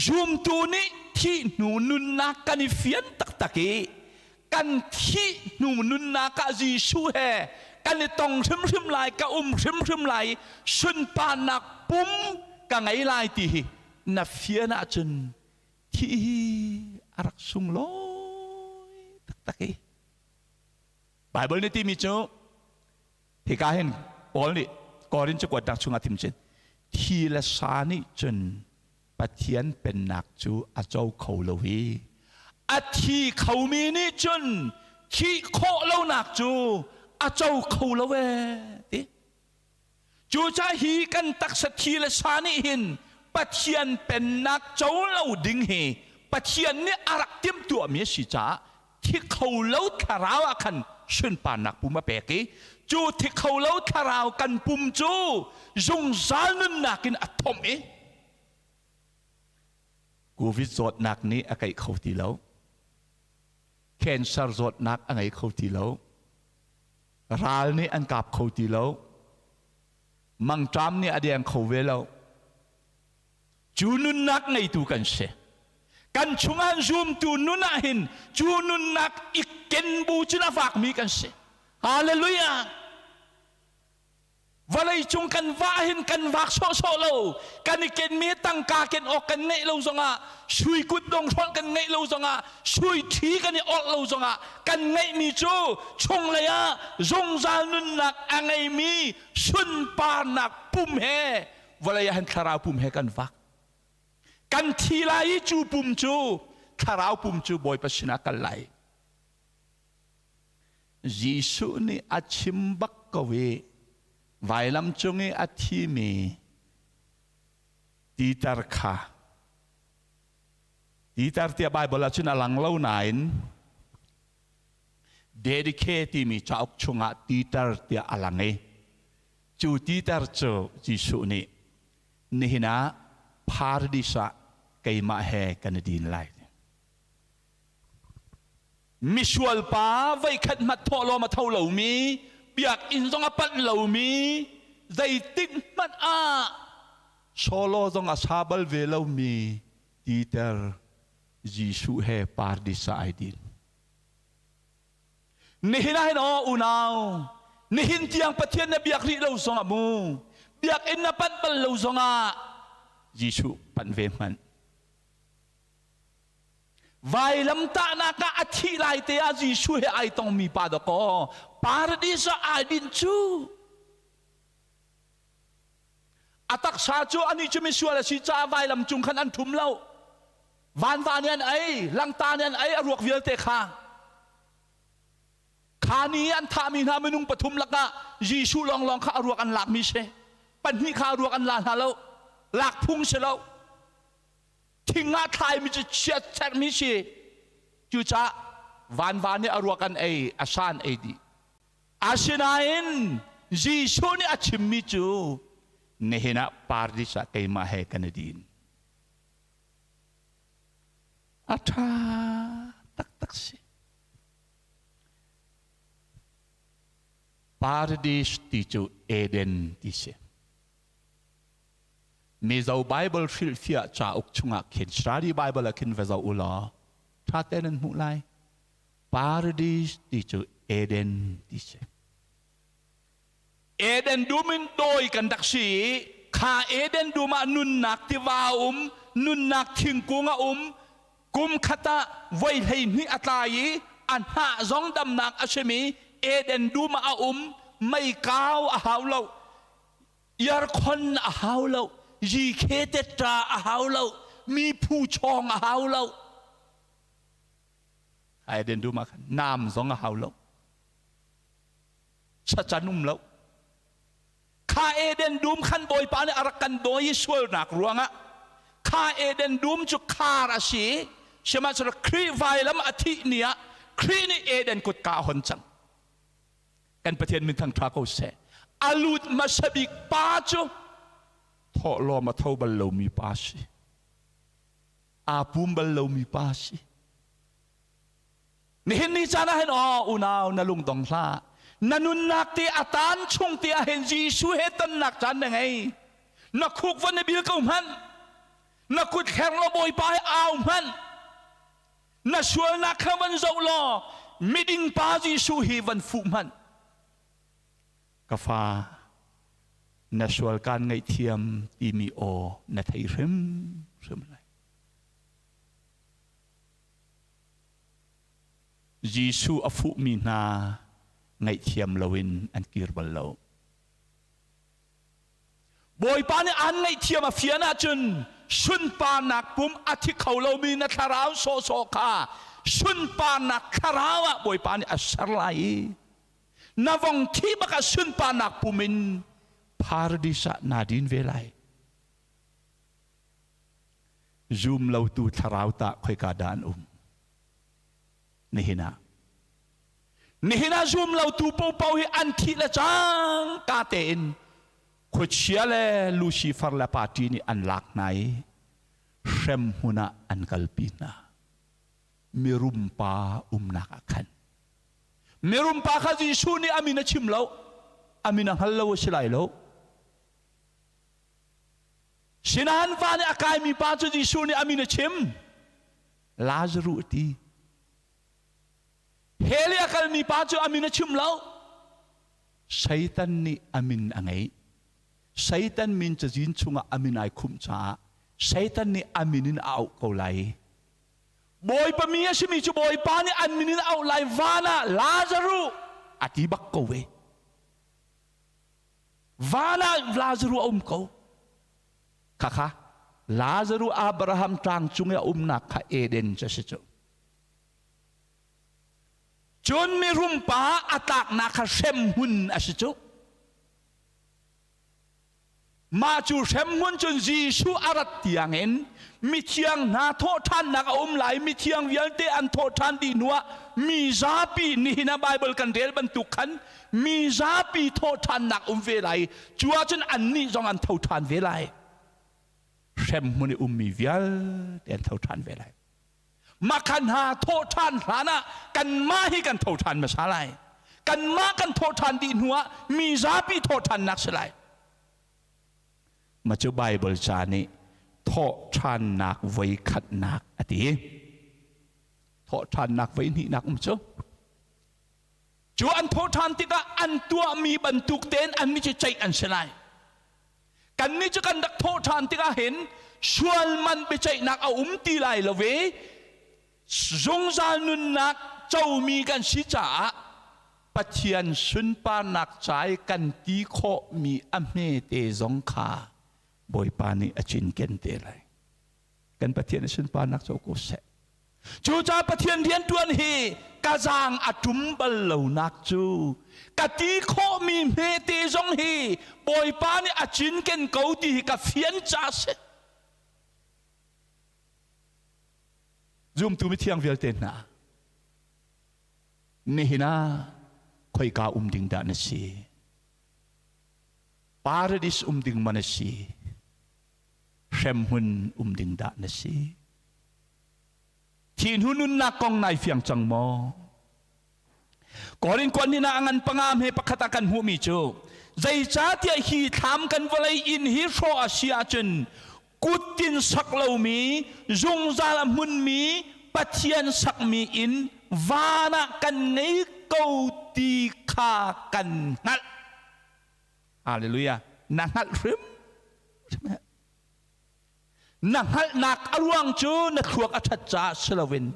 Speaker 5: zumtu nih thih hnu nunnak kan i fian taktak i kan thih hnu nunnak ah Jesuh he kan i tong hrimhrim lai, ka um hrimhrim lai, sunparnak pum ka ngei lai ti hi na fian ahcun thih hi a rak sunglawi taktak i Bible nih timi cu Hika hin Paul nih Korin cakuatnak chungah thim cun thi le sa nih cun Pathian pennak cu a co kho lo i a thi khomi nih cun thih khawh lonak cu a co kho lo ee ti. Cucaah hi kan taksa thi le sa nih hin Pathian pennak co lo ding hi Pathian nih a rak timhtuahmi a si caah thi kho lo thlarau ah khan sunparnak pum a pek i cu thi kho lo thlarau kan pum cu zungzal nunnak in a thomh i Covid zawtnak nih a keih kho ti lo cancer zawtnak a ngei kho ti lo ral nih an kap kho ti lo mangṭam nih a deng kho ve lo Cu nunnak ngeitu kan si. Kan chungah zumtu nun ah hin cu nunnak i ken bu cun a vakmi kan si. Hallelujah! Vawlei cung kan vah hin kan vak sawhsawh lo. Kan i kenmi tangka ken awk kan ngeih lo zongah, sui kutdong hrolh kan ngeih lo zongah, sui ṭhi kan i awrh lo zongah, kan ngeihmi cu chunglei ah zungzal nunnak a ngeimi sunparnak pum he vawlei ah hin thlarau pum he kan vak kan thi lai i cu pum cu Thlarau pum cu Bawipa sinah kal lai. Jesuh nih a chim bak ko i vailam cung i a thimi Peter kha Peter tiah Baibal ah cun a lang lo nain Dedike timi cauk chungah Peter tiah a lang i cu Peter cu Jesuh nih nihin ah paradis ah keimah he kan i din lai. Misual pa voikhat hmat thawhlawm a tho lomi, biakinn zong a panh lomi, zeitik hmanh ah solo zong a sa bal ve lomi Peter Jesuh he paradis ah ai din. Nihin ah hin aw unau, nihin tiang Pathian na biak rih lo zongah mu, biakinn na panh bal lo zongah Jesuh panh ve hmanh. Vailamtahnak ah a thih lai te ah Jesuh he ai tongmi pa dakaw paradis ah ai dinh cu. A taksa cu anih cu misual a si caah vailam cung khan an ṭhum lo. Vanva nih an ei, langta nih an ei a ruak vialte kha. Kha ni an thahmi hna minung pathum lakah Jesuh lawnglawng kha a ruak an lakmi si. Pahnih kha a ruak an la hna lo. Lak phung si lo. Thing ah thlaimi cu chiat sermi si. Cucaah vanva nih a ruak an ei, a sa an ei dih. Asinain Jesuh nih a chimmi cu nihin ah paradis ah keimah he kan i din. A ṭha taktak si. Paradis ti cu Eden ti si. Mizo Bible hrilhfiah cauk chungah khin Study Bible ah khin va zoh u law ṭha tein nan hmuh lai. Paradis ti cu Eden ti si. Eden dum in dawi kan rak si i kha Eden dum ah nunnak tiva a um, nunnak thingkung a um, kum khat ah voi 12 a tlai i a hnah zong damnak a simi Eden dum ah a um, meikau a hau lo, yarkhon a hau lo, yikhe teṭa a hau lo, mi phu chawng a hau lo. Eden dum ah khan naam zong a hau lo. Sacan um lo. Kha Eden dum khan Bawipa nih a rak kan dawi i sualnak ruangah kha Eden dum cu khar a si i sihmanhsehlaw Khrih vailam a thih ni ah Khrih nih Eden kutka a hon cang. Kan Pathian min thangṭha ko seh. A lut hmasa bik pa cu thawhlawm a tho bal lomi pa si. Aa pum bal lomi pa si. Nihin ni caan ah hin aw unau na lung dong hlah. Na nunnak te a taan chung te ah hin Jesuh he tonnak caan na ngei. Na khuk von na bil ko hmanh. Na kut hleng law Bawipa he au hmanh. Na sualnak kha van zoh law miding pa Jesuh hi van fuh hmanh. Ka fa, na sual kaan ngaihthiam timi aw na thei hrimhrim lai. Jesuh a fuhmi hna ngaihthiam loin an kir bal lo. Bawipa nih aan ngaihthiam a fian ahcun sunparnak pum a thi kho lomi na thlarau sawhsawh kha sunparnak thlarau ah Bawipa nih a ser lai i na vong thi bak ah sunparnak pum in paradis ah naa din ve lai. Zum lotu thlarau tah khoika dah an um? Nihin ah. Nihin ah zum lotu popo hi an thih le cang ka tein khuachia le Lucifer le party nih an lak hna i hrem hmun ah an kalpi hna. Mirum pa umnak ah khan. Mirum pa kha Jesuh nih a min a chim lo. A min a hngal lo a si lai lo. Sinain van i a kaimi pa cu Jesuh nih a min a chim. Lazaruh a ti. Hell i a kalmi pa cu a min a chim lo. Satan nih a min a ngeih. Satan min cazin chungah a min ai khumh caah Satan nih a min in a auh ko lai. Bawipa mi a simi cu Bawipa nih an min in a auh lai van ah Lazaruh a ti bak ko ve. Van ah Lazaruh a um ko. Khakha. Lazaruh Abraham tlang cung i a umnak kha Eden cu a si cu. Cun mirumpa a tlaknak kha hremhmun a si cu. Mah cu hremhmun cun Jesuh a rat tiangin mithiang hna thawhṭhannak a um lai. Mithiang vialte an thawhṭhan dih hnuah mi zapi nihin ah Baibal kan rel bantuk khan mi zapi thawhṭhannak um ve lai. Cu ahcun annih zong an tho ṭhan ve lai. Hremhmun i ummi vialte an tho ṭhan ve lai. Mah kha hna thawhṭhan hlan ah kanmah hi kan tho ṭhan hmasa lai. Kanmah kan thawhṭhan dih hnuah mi zapi thawhṭhannak si lai. Mah cu Baibal ca nih thawhṭhannak voi khatnak a ti. Thawhṭhannak voi hnihnak um cu. Cu an thawhṭhan tikah an tuahmi bantuk tein annih cu ceih an si lai. Kannih cu kan rak thawhṭhan tikah hin sual man biaceihnak a um ti lai lo ve. Zungzal nunnak comi kan si caah Pathian sunparnak ca i kan ti khawhmi a hmete zong kha Bawipa nih a cinken te lai. Kan Pathian i sunparnak co ko seh. Cucaah Pathian rianṭuan hi ka zaang a ṭum bal lonak cu ka ti khawhmi hmete zong hi Bawipa nih a cinken ko ti hi ka fian ca a si. Zumtu mithiang vialte hna, nihin ah khoika um ding dah na si? Paradis um ding ma na si? Hremhmun um ding dah na si? Thi hnu nunnak kong nai fiang cang maw? Korin kuan ni na ngan panga he pakhat ah kan hmuhmi cu zeicahtiah hi thlam kan vawlei inn hi hrawh a si ahcun kuttin sak lomi zungzal a hmunmi Pathian sakmi inn van ah kan ngei ko ti kha kan hngalh. Hallelujah. Na hngalh hrim. Na hngalhnak a ruang cu na thluak a ṭhat caah si loin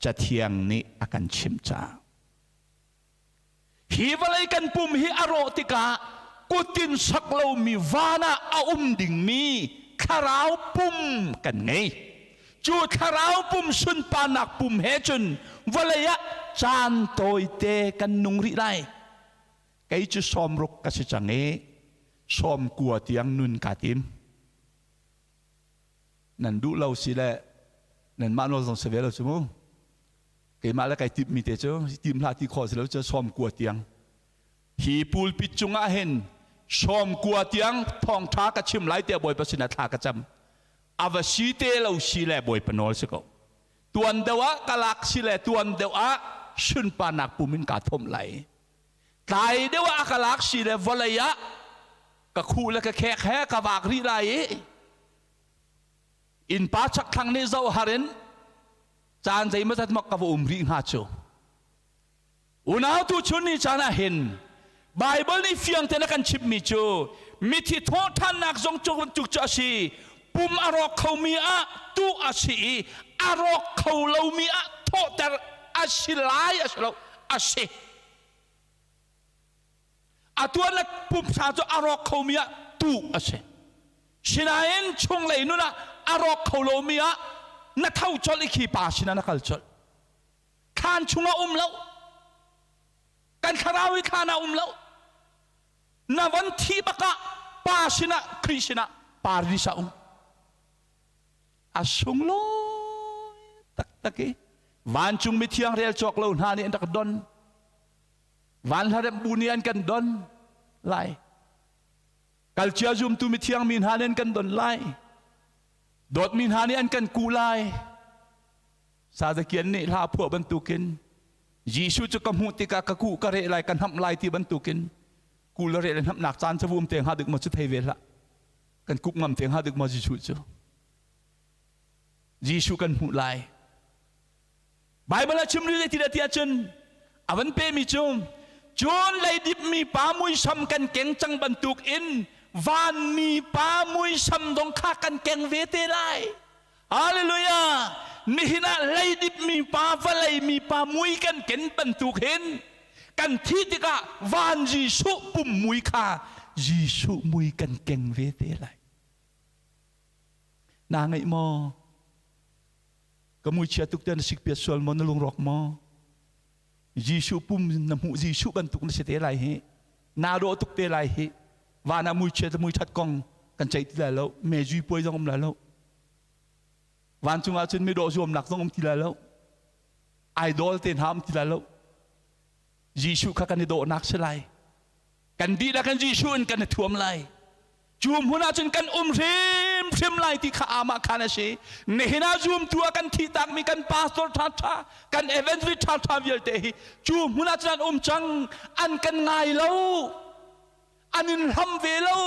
Speaker 5: Cathiang nih a kan chimh caah. Hi vawlei kan pum hi a rawh tikah kutin sak lomi van ah a um dingmi thlarau pum kan ngei. Cu thlarau pum sunparnak pum he cun vawlei ah caan tawite kan nung rih lai. Kei cu sawmruk ka si cang i 90 tiang nun kaa tim. Nan duh lo si le nanmah nawl zong si ve lo cu mu. Keimah le kai timhmi te cu tim hlah ti khawh si lo cu 90 tiang. Hi pulpit cungah hin 90 tiang thawngṭha ka chim lai tiah Bawipa sinah thla ka cam. A va si te lo si le Bawipa nawl si ko. Tuan deuh ah ka lak si le tuan deuh ah sunparnak pum in kaa thomh lai. Tlai deuh ah a ka lak si le vawlei ah ka khuh le ka khek he ka vak rih lai i innpa chakthlang nih zoh har in caan zeimawzat mak ka va um rih hnga cu. Unau tu chun ni caan ah hin Baibal nih fiang tein a kan chimhmi cu mithi thawhṭhannak zong cu bantuk cu a si pum a rawk khomi ah tuh a si i a rawk kho lomi ah thawhter a si lai a si lo a si. Atu ah na pumsa cu a rawk khomi ah tuh a si. Sinain chunglei nun ah a rawk kho lomi ah na tho colh i khi pa sinah na kal colh. Thlan chungah um lo. Kan thlarau hi thlan ah um lo. Na von thi bakah pa sinah Khrih sinah paradis ah um. A sunglawi taktak i vancung mithiang rel cawk lo hna nih an rak don. Van hlaremh bu nih an kan don lai. Kalcia zumtu mithiang mi hna nih an kan don lai. Dawtmi hna nih an kan kuh lai. Sazakian nih hla phuah bantukin Jesuh cu ka hmuh tikah ka kuh ka reh lai ka hnamh lai ti bantukin ku le reh le hnamhnak caan cu vum te hnga dik maw cu thei ve hlah. Kan kup ngam te hnga dik maw Jesuh cu. Jesuh kan hmuh lai. Bible a chim rih ti ti ahcun a van pemi cu cun leidip mi pa muisam kan keng cang bantuk in vanmi pa muisam dong kha kan keng ve te lai. Hallelujah! Nihin ah leidip mi pa vawlei mi pa mui kan ken bantuk hin kan thi tikah van Jesuh pum mui kha Jesuh mui kan keng ve te lai. Na ngaih maw? Ka muichia tuk te na sikpiat sual maw na lungrawk maw? Jesuh pum na hmuh Jesuh bantuk na si te lai hi. Naa dawh tuk te lai hi. Van ah muichia te muithat kong kan ceih ti lai lo. Mezui puai zong um lai lo. Vancung ah cun midawh zuamnak zong um ti lai lo. Idol te hna um ti lai lo. Jesuh kha kan i dawhnak si lai. Kan dihlak in Jesuh in kan i thuam lai. Cu hmun ah cun kan um hrimhrim lai ti kha amah khan a si. Nihin ah zumtu ah kan thihtakmi kan pastor ṭhaṭha, kan evangelist ṭhaṭha vialte hi cu hmun ah cun an um cang. An kan ngai lo. An in hlam ve lo.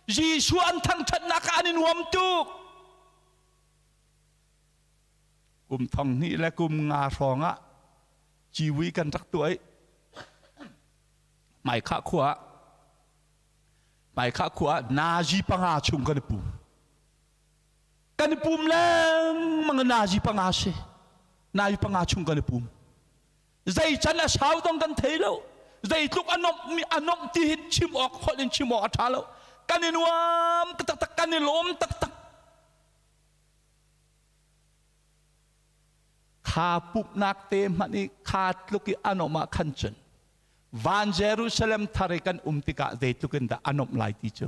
Speaker 5: Jesuh an thangṭhatnak ah an i nuam tuk. Kum thong hnih le kum nga hrawng ah ciwi kan rak tuah i Hmaikhah khua ah Hmaikhah khua ah nazi panga chung kan i pum. Kan i pum lengmang nazi panga si. Nazi panga chung kan i pum. Zei can a sau dong kan thei lo. Zeitluk a nomh a nomh ti hi chim awk holh in chim awk a ṭha lo. Kan i nuam taktak, kan i lawm taktak. Kha pumhnak te hmanh i kha tluk i a nomh ah khan cun van Jerusalem thar i kan um tikah zeitluk in dah a nomh lai ti cu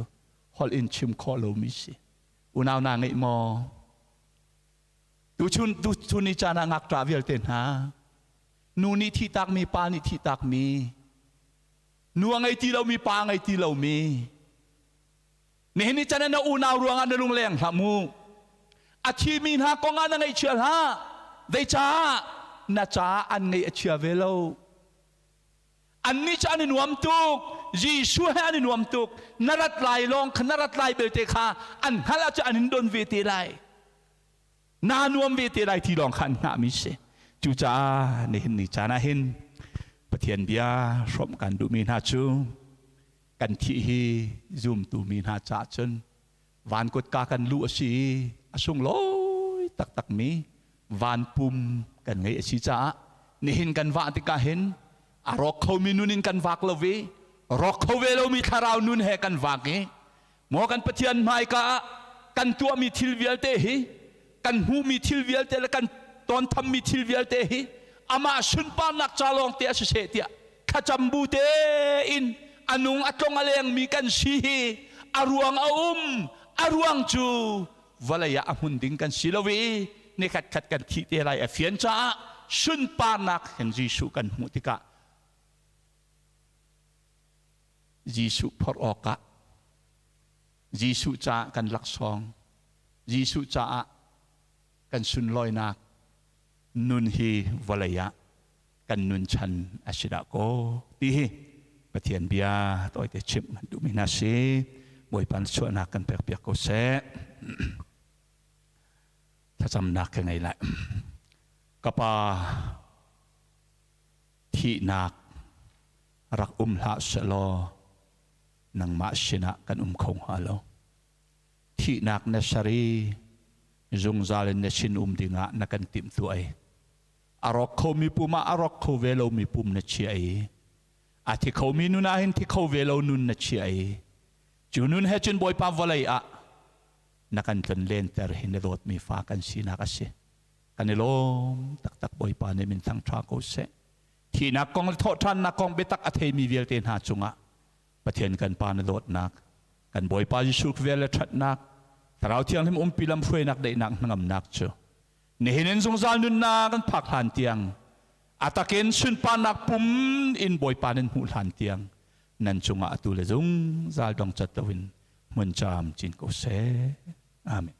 Speaker 5: holh in chim khawh lomi si. Unau na ngeih maw? Tuchun tuchun ni caan ah ngakṭah vialte hna nu nih thihtakmi pa nih thihtakmi nu a ngei ti lomi pa a ngei ti lomi Nihin ni can ah na unau ruangah na lungleng hlah mu. A thimi hna kong ah na ngaihchia hlah. Zeicah? Na caah an ngaih a chia ve lo. Annih cu an i nuam tuk. Jesuh he an i nuam tuk. Na rat lai lawng kha na rat lai belte kha an hngalh ahcun an in don ve te lai. Naa nuam ve te lai ti lawng kha an hngahmi si. Cucaah nihin ni caan ah hin Pathian bia hrawmh kan duhmi hna cu kan thih hi zumtu mi hna caah cun van kutka kan luh a si i a sunglawi taktakmi van pum kan ngeih a si caah nihin kan vah tikah hin a rawk khomi nun in kan vak lo i rawk kho ve lomi thlarau nun he kan vak i maw kan Pathian hmaika ah kan tuahmi thil vialte hi kan hmuhmi thil vialte le kan tawnthammi thil vialte hi amah sunparnak ca lawng te a si seh tiah thlacam bu tein a nung a tlong a lengmi kan si hi a ruang a um. A ruang cu vawlei ah a hmun ding kan si lo i nikhat khat kan thih te lai a fian caah sunparnak hin Jesuh kan hmuh tikah Jesuh phorh awkah Jesuh caah kan laksawng Jesuh caah kan sunlawinak nun hi vawlei ah kan nun chan a si dah kaw ti hi Pathian bia tawite chimh kan duhmi hna si. Bawipa na chuahnak kan pekpiak ko seh. Thlacamnak ka ngei lai. Ka pa thihnak rak um hlah sehlaw nangmah sinah kan um kho hnga lo. Thihnak na sari zungzal in na sin um dingah na kan timhtuah i a rawk khomi pum ah a rawk kho ve lomi pum na chiah i a thi khomi nun ah hin thi kho ve lo nun na chiah i cu nun he cun Bawipa vawlei ah na kan tlon lenter hi na dawtmi fa kan sinak a si. Kan i lawm taktak. Bawipa nih min thang ṭha ko seh. Thihnak kong le thawhṭhannak kong biatak a theimi vialte hna cungah Pathian kan Pa na dawtnak, kan Bawipa Jesuh vel le ṭhatnak, Thlarau Thianghlim umpi lamhruainak daihnak hnangamnak cu nihin in zungzal nunnak kan phak hlan tiang a takin sunparnak pum in Bawipa nan hmuh hlan tiang nan cungah atu le zungzal dongcat loin hmun caam cin ko seh. Amen.